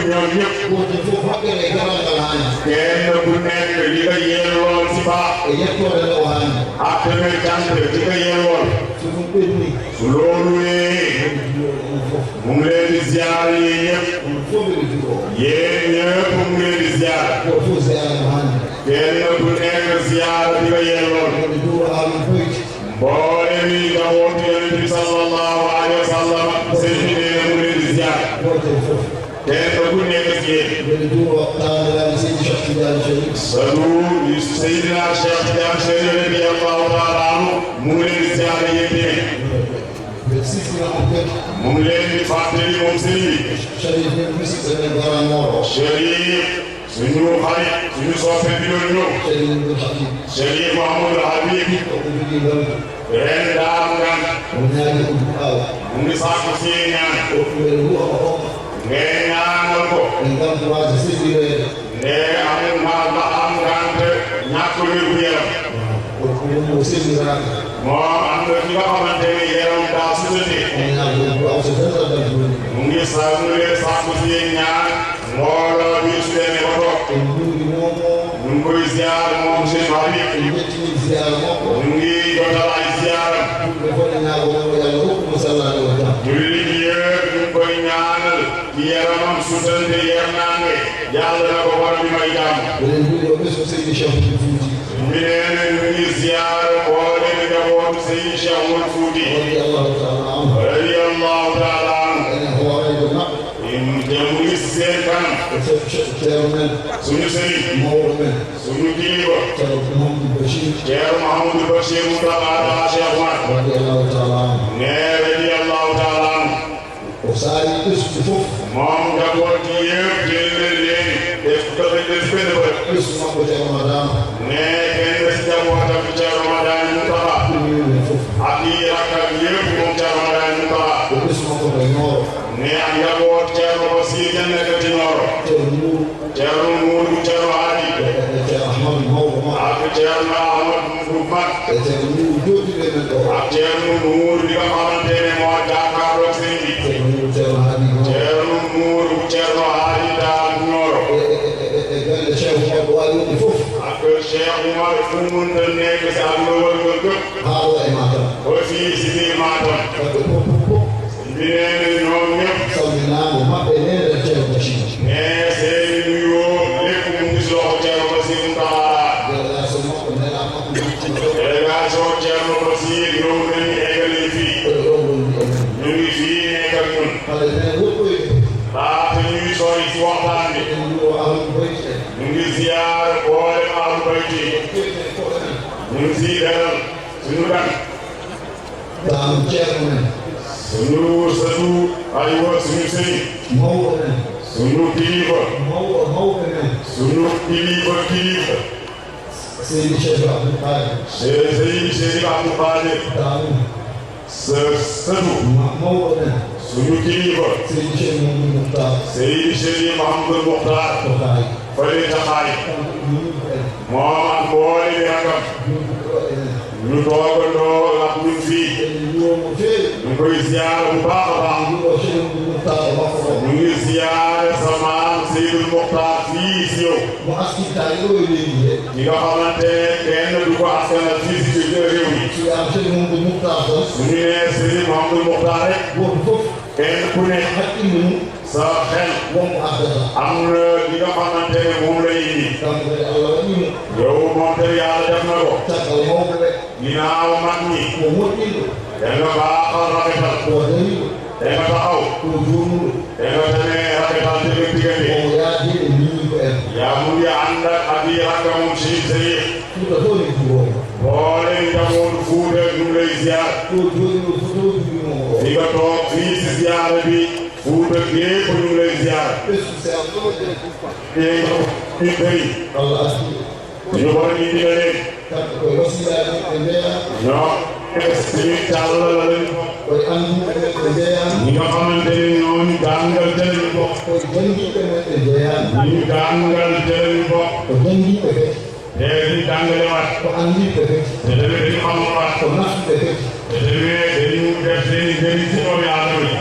goto fof hoɓɓere e garal ngal haani kenn ku nekk li nga yellool si baax e yettode nde o haani ak tamit cant li nga yellool so ɗum ɓenni su loolu wee on fof mu ngi leen di ziar yéen ñëpp on fof ɓeɗe juuro yéen ñëpp mu ngi leen di ziar goto fof seyaɗe mo haani kenn ku nekk ziar li nga yellool ɓeɗe juuro haalum boyti mboolem yi njabootu Yonent bi sallallahu alayhi wa sallam seen bi nee mu ngi leen di ziar goto fof kenn ku nekk si yéen ɓeɗe juuro tawandiraɓe seydi Cheikh Tidiane Chérif sadu Seydina Cheikh Tidiane Chérif radiyallahu taala anhu mu ngi leen di ziar yéen tamit ɓe sifina on kadi mu ngi leen di fàttali moom sëriñ bi Chérif men musidɓe men garanmoɗo Chérif suñu xarit suñu soppe bi doon ñëw Chérif Abdoul Habib Chérif Mouhamadou Habib o ko jogui ngal ren daam gan o ñaagi o du'aw mu ngi sàkku si ñaan o ɓeɗe huwa o hokka ngeen ñaanal ko en gantoraje seɗɗirede nde amul mal ba am ngante ñàkk wér gu yaram o wonmo seɗɗiraka moom am na ki nga xamante ne yaram daa sutante on ñaagi o du'aw so fental joni mu ngi sàkku si ñaan mbooloo bi su demee ba toog en juuri momo ñu ngi koy ziar moom seen Habib en jettini ziyara makko ñu ngi jotal ay ziaram ɓe foti ñagomomo yo Allah hokkumo sallade o jam jullit yëpp ñu ngi koy ñaanal ci yaramam sutante yernaange yàlla na ko war bi may jàmm eɗen juuri o ɓesgo seydi Cheikh Oumar Fouti mi nee na ñu ngi ziar mboolem njabootu Seydi Cheikh Oumar Fouti radiyallahu taala anhu radiyallahu taala anhu enen hoorayde maɓɓe te mu ngi si seen kanam e ceero men suñu sëriñ mawɗo men suñu kilifa ceero Mouhamadou Bachir Cheikh Mouhamadou Bachir Moustapha Cheikh Oumar radiyallahu taala anhu ne radiyallahu taala anhu o saari ɓesgu fof moom njaboot yi yëpp jël leen def benn bët ɓesgu makko ceero madama ne kenn des njabootam Cheikh Ramadan Moustapha ɗumen fof ak yi rakkam yëpp moom Cheikh Ramadan Moustapha o ɓesgu makko ko ñooro ne ak njaboot Ceerno Basiir jannaka ci Nooro ceero Nour Ceerno Muudu Ceerno Hadi e ceero Ahmadou mawɗo ma ak Ceerno Ahmadu Mag e ceero Nour jooɗiɓe men ɗo ak Ceerno Muudu bi nga xamante ne moo jàkkaarloo sëriñ bi ceero Nour ceero Hadi ma Ceerno Muudu Ceerno Hadi daal Nooro e galle Cheikh Oumar ɗo wawi wonde fof ak Cheikh Oumar fu mu mënta nekk si àdduna wërngal këpp haa ɗo e Matam ba fii si biir Matam kamɓe fof fof fof bi nee na ñoom ñëpp salminago maɓɓe nene ceero Bachir ne seeni nuyoo lépp mu ngi si loxo Ceerno Basiir Moustapha délégation makko nela makko jittino délégation Ceerno Basiir ñëw nañu eggali fii koye ɗo woni emen ñu ngi fii nekk ak ñun hade nen woɗɗoyde laata ñuy sori si waxtaan bi en juuro ahlu boyti en ñu ngi ziar boole ahlu bayti ɓeyten koɗo men ñu ngi siy dalal suñu gan taanu ceerno men suñu sëtu aywa suñu sëriñ mawɗo men suñu kilifa mawɓe men suñu kilifa seydi Cheikh Abdoul Qadir Seydi Cheikh Abdou Qadir taanu sëtu Maodo ne suñu kilifa Serigne Cheikh Mouhamadou Mokhtar Seydi Cheikh Mouhamadou Mokhtar Taxaay fële taxaay moom ak mboole bi rakam ñu toogandoo ak ñun fii ñu koy ziyaare bu baax a baax ñu ngi ziyaare sa maam Seydou Mokhtar fii si yow ñi nga xamante kenn du ko askanal fii si réew mi su ñu nee Serigne Mouhamadou Mokhtar rek kenn ku ne sa xel am na li nga xamante ne moom lay indi yow moom te yàlla def na ko ginnaaw mag ñi da nga baaxal rafetal da nga taxaw da nga tamit rafetal te nga diggante yaa mu ngi ànd ak yi rakamum si sëriñ boole njabootu Fuuta ñu lay ziar fi nga toog fii si ziar bi Fuuta gépp ñu lay ziar ñu bëri ñu war a indi leen ñoo suñu càll la leen ñi nga xamante ne ñooñu jàngal jëlee bokk ñu jàngal jëlee bokk te ñu jàngale waat te tamit dañu xamal waat te tamit dañu def seen i njëriñ si doomi aadama yi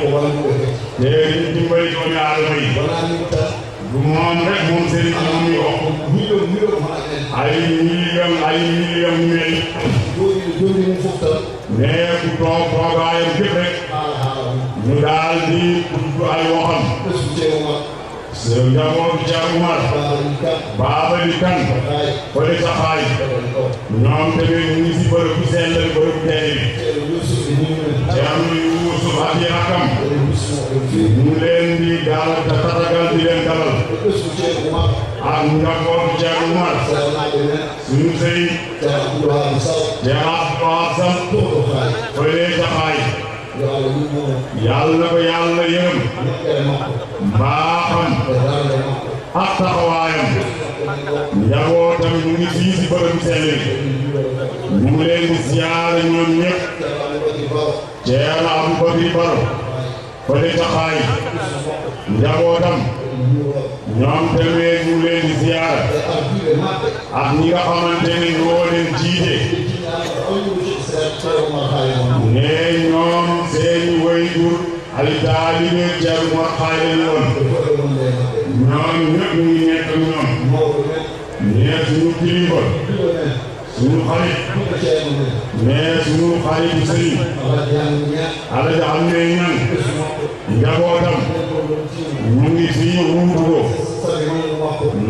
te ñu dimbali doomi aadama yi du moom rek moom seen i moom yi wax ay million mel mais ku toog toogaayam képp rek ñu daal di tudd ay waxam sëñ Ndiabour Cheikh Oumar Baba di kan fële Taxaay ñoom tamit ñu ngi si bërëb bu sell bërëb tey bi Thierno Youssouf ak yi rakam ñu leen di daal di tatagal di leen dalal ak Ndiabour Cheikh Oumar suñu sëy Cheikh Abdou Sam fële Taxaay yàlla na ko yàlla yërëm mbaaxam ak taxawaayam njabootam ñu ngi fii si bërëb sell bi ñu ngi leen di siyaare ñoom ñëpp Ceerno Aboubakry Baro fële Taxaay njabootam ñoom tamit ñu ngi leen di siyaare ak ñi nga xamante ne ñoo leen jiite ne ñoom seeni waajur ay taalibe Ceerno Umar Xaay lañu woon ñoom ñëpp ñu ngi nekk ñoom ne suñu kilifa suñu xarit mais suñu xarit sëriñ Alaji Amne Ñaŋ njabootam ñu ngi fii wuutu ko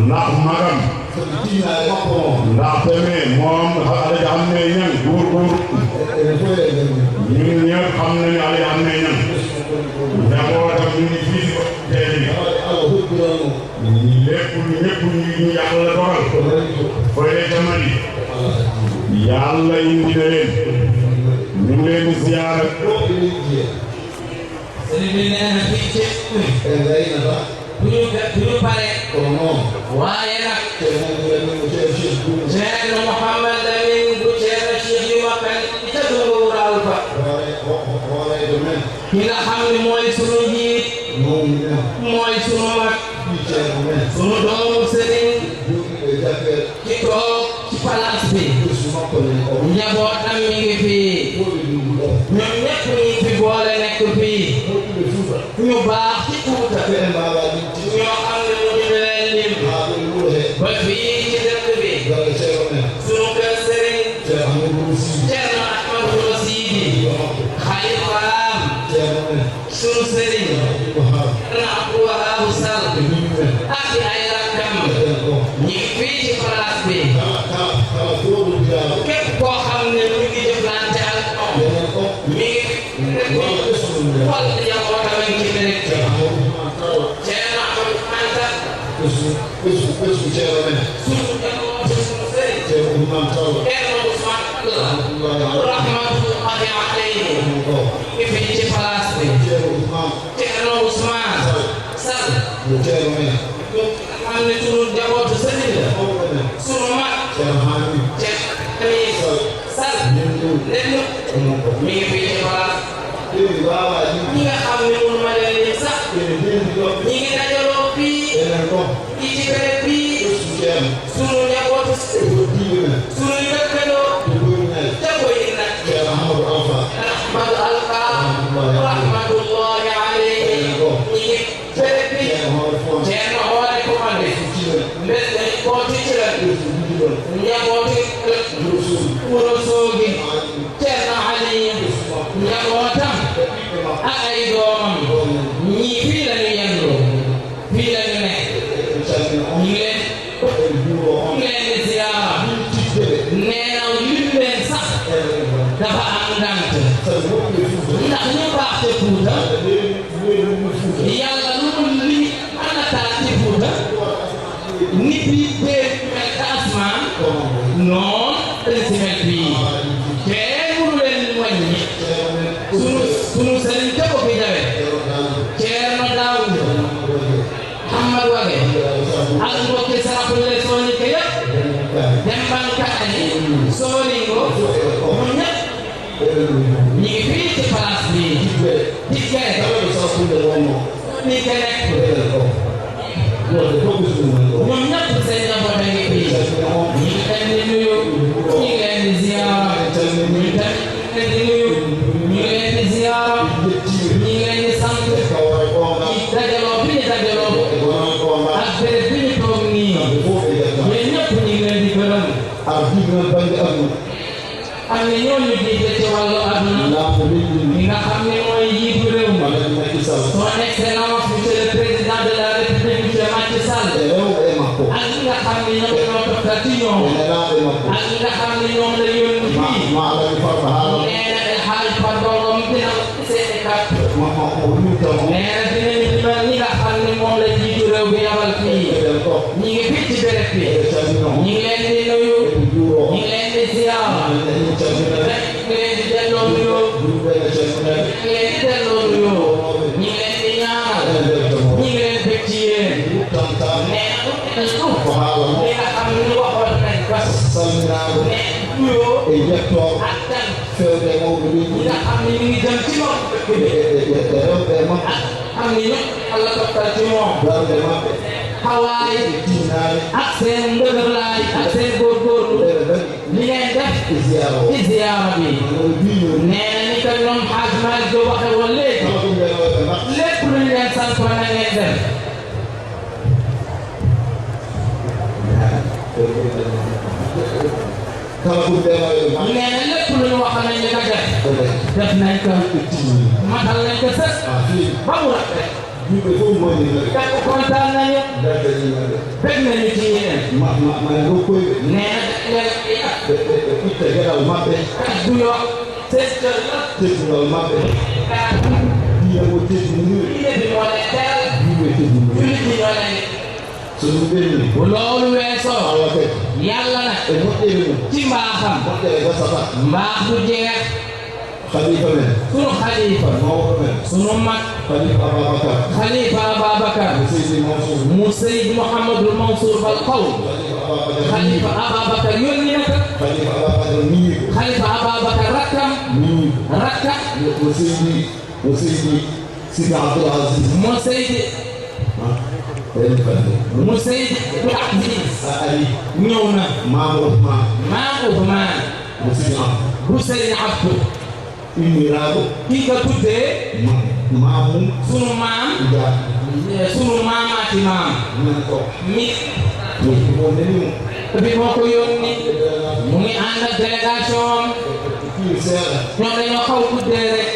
ndax magam ndax tamit moom Alaji Amne Ñaŋ góor ñun ñëpp xam nañu Alaji Amne Ñaŋ njabootam ñu ngi fii tey lépp ñu yàlla dogal fële tamali yàlla indi na leen ñu ngi leen di ziyaara sëriñ bi nee na fii ci bu ñu paree waaye nag Ceerno Mouhamed Lamine bu Ceerno Cheikh yu waxal ca dungu wural fa ki nga xam ne mooy sunu njiit mooy sunu mag sunu doomu sëriñ ki toog ci palaas bi njabootam mi ngi fii ñoom ñëpp ñu ngi fi boole nekk fii ñu baax ci Fuuta ñoo xam ne ñu ngi leen lim ba fii ci dëkk bi sunu kër sëriñ Ceerno Ahmadu Sidi xalifaam sunu sëriñ Ceerno Abdou Wahab Sall ak ay rakkam ñi ngi fii ci place bi képp koo xam ne ñu ngi jëflante ak moom mi ngi wal njabootam ci rek Ceerno Ahmadu Anta sunu njabootu sunu sëriñ Ceerno Ousmane rahmatullahi alayhi ngi fii ci place bi Ceerno Ousmane Sall xam ne sunu njabootu sëriñ la sunu mag Ceerno Sall mi ngi fii ci place ñi nga xam ne mënu ma leen sax ñi ngi dajaloo fii ci béréb bii sunu njabootu sunu dëkkandoo jabo yi nag Ahmadu Alfa rahmatullahi alayhi ñi ngi béréb bi Ceerno Hoore Kumande mbes dañ koo ticiral njabooti Wuro Soogi Ceerno Aliyu njabootam ak ay doomam ñii fii la ñu yendoo fii la ñu nekk ñu leen di ziyaara nee na lim leen sax dafa am ngant ndax ñu baax te Fuuta yàlla lu mu li ana taal ci Fuuta nit yi dee mel ka asmaan noon dañ si mel fii te mënu leen wàññi sunu sëriñ te ko fi jawe Ceerno Daawuda Muhammad Wage ak mbokki Saraxule Soninke yëpp Demban Kaani Soningo ñun ñëpp ñu ngi fii ci place bi ci kere ni ke nekk ñoom ñëpp seen njaboot a ngi fii ñu ngi leen di nuyu ñu ngi leen di ziyaara ñu ngi leen di nuyu ñu ngi leen di ziyaara ñu ngi leen di sant ci dajaloo bi ñu dajaloo ak béréb bi ñu toog nii yéen ñëpp ñu ngi leen di gërëm am na ñooñu jiite ci wàllu àdduna ñi nga xam ne mooy jiitu réew mi son excellence monsieur le président de la république monsieur Macky Sall ak ñi nga xam ne ñoom ñoo toppal ci ñoom ak ñi nga xam ne ñoom la yónni fii nee na El Hadj Fadolom dina seeni kat nee na dinañu dimbal ñi nga xam ne moom la jiitu réew bi yabal fii ñi ngi fii ci béréb bi ñi ngi leen di nuyu ñi ngi leen di ziyaara ñi ngi leen di delloo nuyoo ñi ngi leen di delloo nuyoo ñi ngi leen di ñaanal ñi ngi leen bëgg ci yéen nee na li nga xam ne ñu waxoon nañ ko nee nuyoo ak tan ñi nga xam ne ñu ngi jëm ci moom ak xam ne ñëpp Allah toppal ci moom xawaay ak seen ndëgërlaay ak seen góorgóorlu li ngeen def ci ziyaara bi nee na ni ko ñoom Xaaj Maalik do waxe woon léegi lépp lu ñu leen sant na ngeen def nee na lépp lu ñu wax nañ ko def nañ ko matal nañ ko sës ba mu rafet kàpp kontaan nañu bëgg nañu ci yéen nee na kaddu yoo seen kër la diine bi moo leen teral jullit ñi ñoo leen bu loolu weesoo yàlla nag ci mbaaxam mbaax du jeex sunu xalifa sunu mag xalifa Ababacar mu Seydi Mouhamadul Mansour Bal Qawl xalifa Ababacar yónni na ko xalifa Ababacar rakkam mu Seydi Abdul Aziz mu Seydi ñëw na maam Ousmane bu Seydi Abdou kii ka tuddee sunu maamaati maam mi bi moo ko yónni mu ngi ànd ak délégation ñoom dañoo xaw guddee rek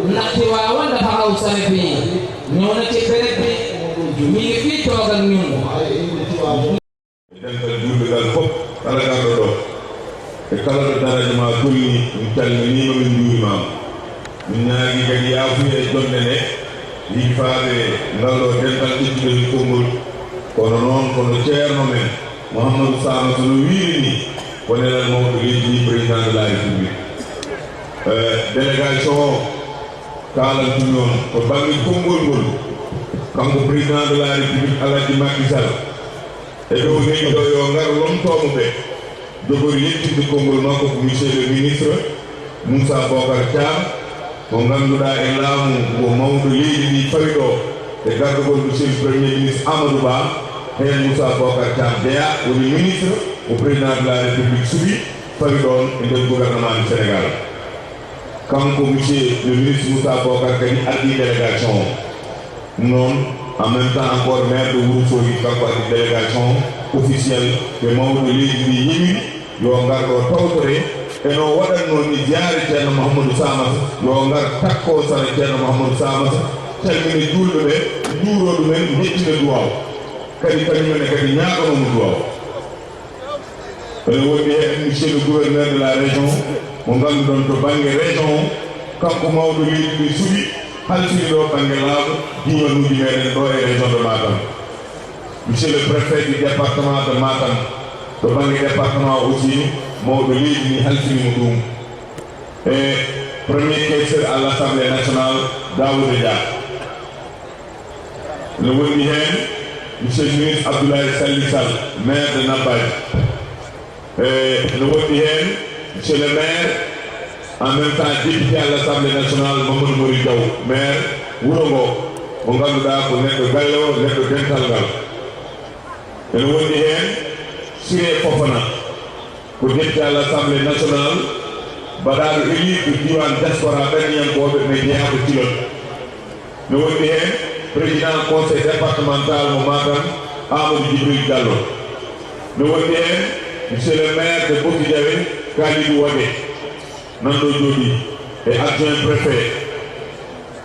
ndaxte waawoon dafa xaw sori fii ñëw na ci béréb bi mi ngi fii toog ak ñun dental juulgal fof kala garɗo ɗo e kala ɗo daraja ma tolni min calminima min juurimama min ñaagi kadi yaafuya e jonde nde yiifaaɓe ngal ɗo dental ƴettuɗo e konngol kono noon kono ceerno men Mouhamadou Sama sono wiiri ni ko nelal mawɗo leydi ni président de la république délégation o kaalantumi on ko baŋnge konngol ngol kanko président de la république Alaji Macky Sall e dow leydi ɗo yo ngar lomtomo ɓe jogori yettinde konngol makko ko monsieur le ministre Moussa Bocar Thiam ko ngannduɗaa e laamu ngo mawɗo leydi ndi fawi ɗo e garɗugol monsieur le premier ministre Amadou Ba heen Moussa Bocar Thiam Deya woni ministre au président de la république suɓi fawi ɗon e nder gouvernement du Sénégal kanko monsieur le ministre Moussa Bocar kadi addi délégation noon en même temps encore maire de Wourossogui kanko addi délégation officielle ɓe mawɗo leydi ndi yimiri yo ngar ɗo tawtore eno waɗatno ni jaari ceerno Mouhamadou Samata yo ngar takko sara ceerno Mouhamadou Samata calmini julɓe ɓe juuro ɗumen jettina duwaw kadi kañumene kadi ñaaganomo duwaw ene woni hen monsieur le gouverneur de la région mo ngannduɗon to baŋnge région kanko mawɗo leydi ndi suɓi haltini ɗo baŋnge laaɓa dimanuuji meɗen ɗo e région de Matam monsieur le préfet du département de Matam to baŋnge département aussi mawɗo leydi ndi haltinimo ɗum e premier questeur à l'Assemblée nationale Daouda Dia ne woni hen monsieur le ministre Abdoulaye Salli Sall maire de Nabadji ne woni hen monsieur le maire en même temps député à l'Assemblée nationale Mamadou Mori Diaw maire wuro ngo mo ngannduɗaa ko neɗɗo galle o neɗɗo dental ngal ene woni hen Siré Fofana ko député à l'Assemblée nationale mbaɗaaɗo élu ko diwan diaspora ɓerniyankoɓe ɓe jeeyaɓe Tilon ne woni hen président conseil départemental mo Matam Amadou Djibril Diallo ne woni hen monsieur le maire de Bokki Diawe Kalidou Wade nanɗo jooɗi e adjoint préfet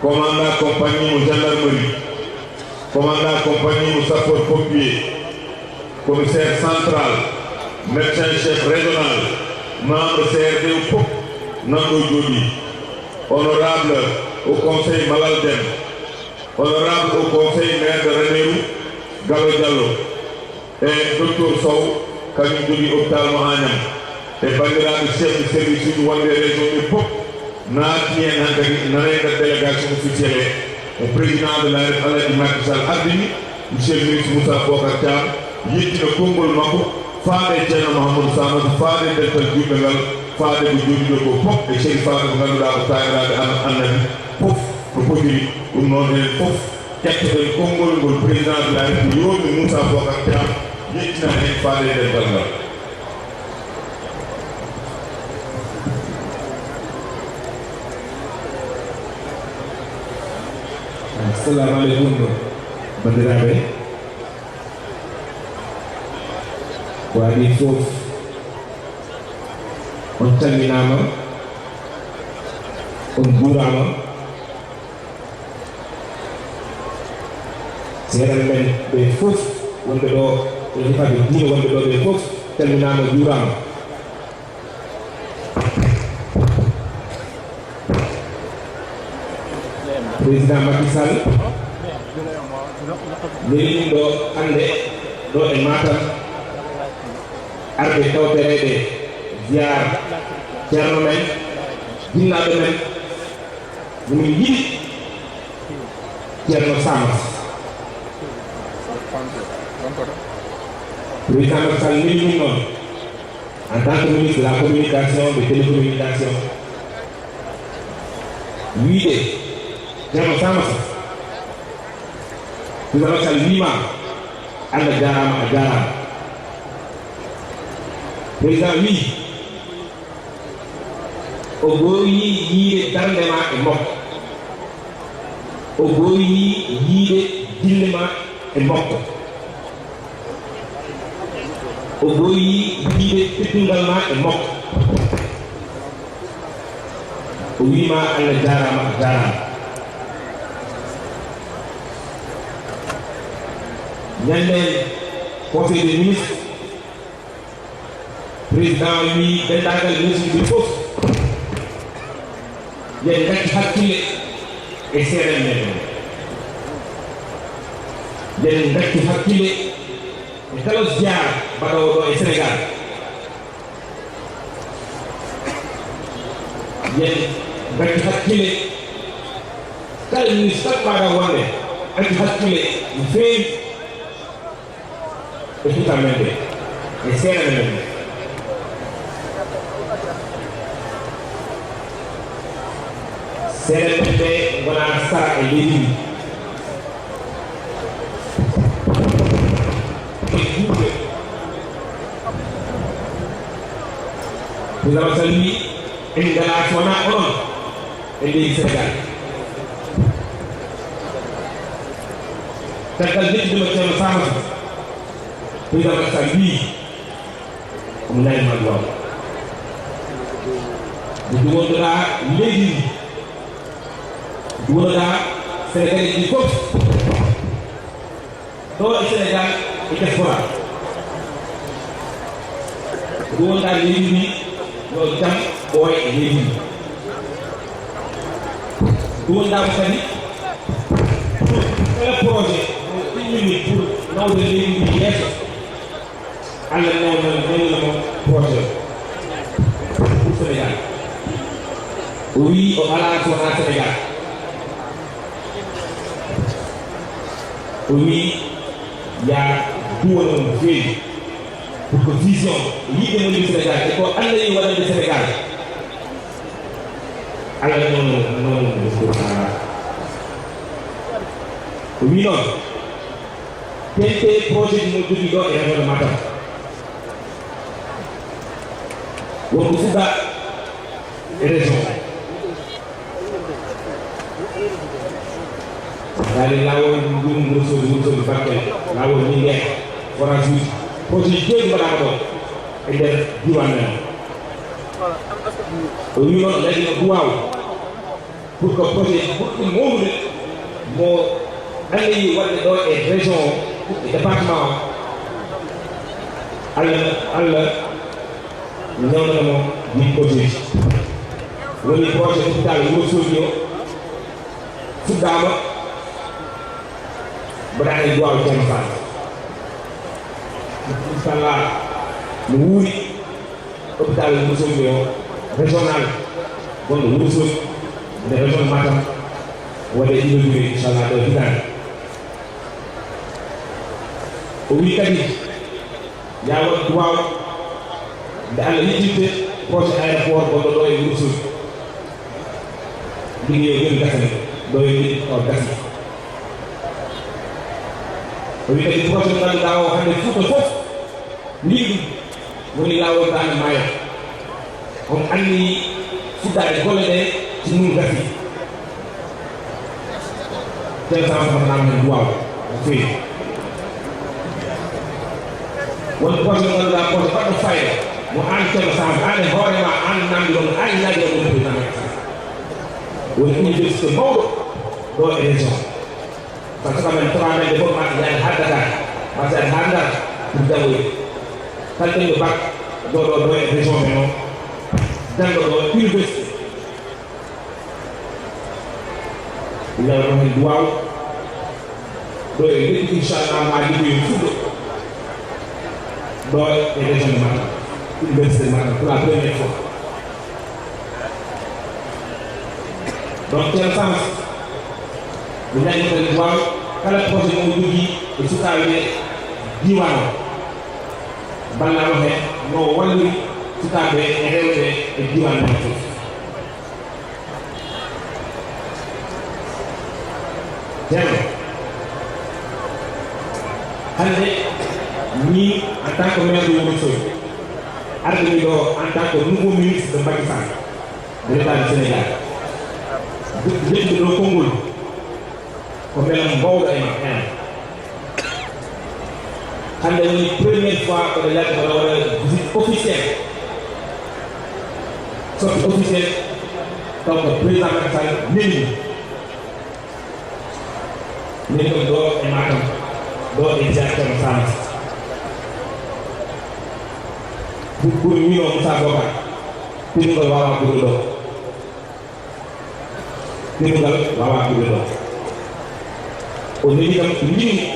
commandant compagnie mo gendarmerie commandant compagnie mo sapeur pompier commissaire central médecin chef régional membre CRD fof nanɗo jooɗi honorable au conseil Malal Deme honorable au conseil maire de Ranérou Gallo Diallo e docteur Sow kañum jogii hôpital mo Agnam e banndiraaɓe chef de service uji wonɓe région ɓe fof naati hen han kadi nana nder délégation officielle o président de la République Alaji Macky Sall ardini monsieur le ministre Moussa Bocar Thiam yettina konngol makko faade ceerno Mouhamadou Samadou faade dental juuɗe ngal faade ko jooɗiɗo ko fof e ceri faade ko ngannduɗaa ko taaniraaɓe annabi fof ko fotiri ɗum noon heen fof ƴettoɗen konngol ngol président de la République yoomi Moussa Bocar Thiam yettina heen faade dental ngal assalamu aleykum bandiraɓe ko adi fof on calminama on juurama seeɗan men ɓe fof wonɓe ɗo e hifaɓe diine wonɓe ɗo ɓe fof calminama juurama président Macky Sall leliɗum ɗo hande ɗo e Matam arɓe tawtereɓe ziyar ceerno men jinnaɓe men womin yiɗi ceerno Samas président Macky Sall leliɗum noon en tant que ministre de la communication de télécommunication wiide ceerno Samata président Macky Sall wiima Allah jarama a jarama président wi o gooyi yiide darnde ma e makko o gooyi yiide dille ma e makko o gooyi yiide teddungal ma e makko o wiima Allah jarama a jarama ñande conseil des ministres président wi dendagal ministre bi fof yen gacci hakkille e seeɗen meɗen yen gacci hakkille e kala jiyar mbaɗowo ɗo e Sénégal yen gacci hakkille kala ministre tan mbaɗa wonde gacci hakkille no feewi e futa men ɓe e seeɗan men ɓe CNPP wona sara e leydi nous avons salué une délégation et les Sénégal. Takal nit dama ci sama nous avons salué mu lay ma wax du wondra légui du wondra Sénégal di ko do Sénégal et diaspora du wondra légui loolu tam booy léegi du woon daaw tamit pour projet pour naw de léegi bi yees àll new na moom projet pour Sénégal oui au balance au Sénégal oui y a du woon fii pour que vision lii demoon du Sénégal te ko àll yi war a di Sénégal àll noonu oui non TNT projet bi moo jógi doo et région de Matam wonko Fouta région daal di laawol ngum Wourossogui Bakel laawol Linguère forage bi projet yi jéegi mbaɗaama ɗo e nder diwan men o wi noon leydi no duwaw pour que projet ɓurɗi mawnude mo annayi waɗde ɗo e région e département Allah ñawnanamo min projet woni projet hôpital Wourossogui o fuɗɗama mbaɗaani e duwaw Ceerno Fall inchallah no wuuri hôpital Wourossogui o régional gonɗo Wourossogui nde région Matam waɗe inauguré inchallah ɗo hitande o wi kadi ya waɗ duwaw nde Allah yejjirte projet aéroport gonɗo ɗo e Wourossogui ligguey o joni gasane ɗo e ɗi o gasi o wi kadi projet mo ngannduɗaa o hannde Fuuta fof lii ɗum woni laawol Dande Maayo on anni fuɗɗaade golle ɗe so num gasi tel temps sofatanaama hen duwaw no feewi won projet mo ngannduɗaa projet baɗɗo fayda mo aan Ceerno Sadio aan e hoorema aan namdi ɗon aan ñaagi ɗon ɗum président Macky Sall woni université mawɗo ɗo e région par ce que men toka men de fof mata yaade ha Dakar mata yaade ha Ndar pour janggoyde kalɗen yo bac ɗo e région men o janggo ɗo université yawno hen duwaw ɗo e leɗɗi inchallah ma liggoyi fuɗɗo ɗo e région de Matam université de Matam pour la première fois donc Ceerno Samas mi ñaƴnoten duwaw kala projet mo jogui e sukaɓe ɓe diwan o ballamo hen no walliri sukaɓe e rewɓe e diwan men fof ceerno hande min en tant que maire de Wourossogui ardemi ɗo en tant que nouveau ministre de Macky Sall de l'état du Sénégal jeɗɗi ɗo konngol ko belam mbawɗo e ma en hande woni première fois oɗo yalta oɗo waɗa visite officielle sortie officielle donc président Macky Sall neni min ɗon ɗo e Matam ɗo e Ceerno Samas pour wino Moussa Bocar tinnugal wawa ɓuuri ɗo tinnugal wawa ɓuuri ɗo o neni kam mbimi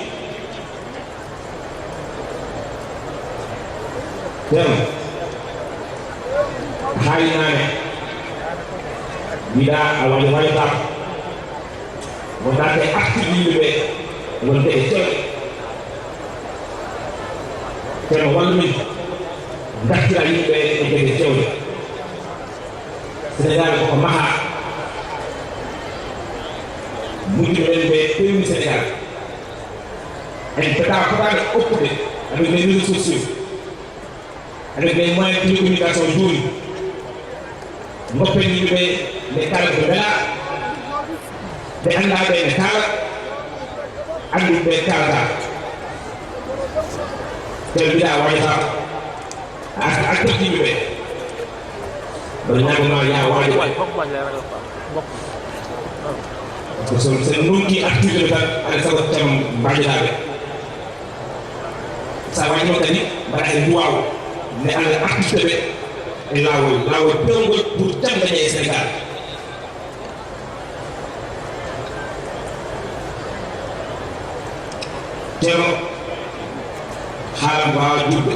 ceerno haali nane mbiɗa a waɗi waytako wondate active yimɓeɓe wonde e cewɗe ceerno wallu min gattira yimɓeɓe e jege cewɗe Sénégal koko maha mujj leen ba périm Sénégal ay fotaade occupé avec les réseaux sociaux avec les moyens de communication jooni ngoppen yimɓe nde kala ko wela ɓe anndaɓe ne kaala annduɓe kalata te mbiɗa wayata a totti yimɓe ɗo ñagoma ya waajo sen nonki activité tan aɗa sago tem mbaɗiraɓe sa waño kadi mbaɗa e duwaw ne allah activité ɓe e laawol pewngol pour jam dañe e Sénégal ceerno haalam wawa juɗɓe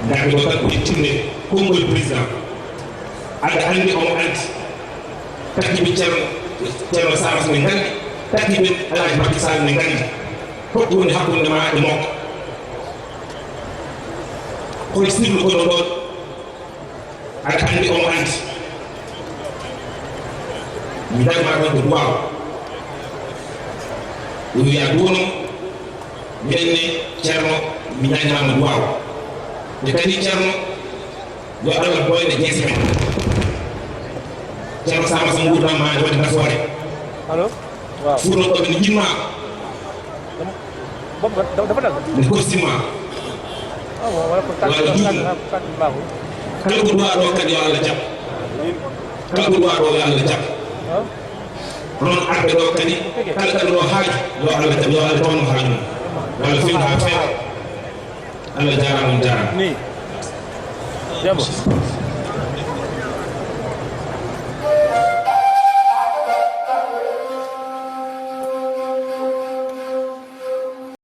darde ɗo tan ko timne konngol président aɗa anndi omo anndi takkiɓe ceerno Samas ne nganndi takkiɓe Alhaji Macky Sall ne nganndi fof woni hakkunde ma e makko koye sirlu kono ɗon aɗa anndi omo anndi mi darima ɗon ko duwaw o wiya duwono mbiɗenne ceerno mi ñañamama duwaw nde kadi ceerno yo Allah boyne jeese men ceerno Samas mo gurdam ma e wadde nafoore fuuɗon ɗo ɓe ne jinma ne kostima walla juuɗi kala ko duwa ɗo kadi yo Allah jaɓ kala ko duwa ɗo yo Allah jaɓ onon arɓe ɗo kadi kala kadi ɗo haaju yo Allah jaɓ yo Allah tawno haaju mum yo Allah fin ha feewa Allah jarama on jarama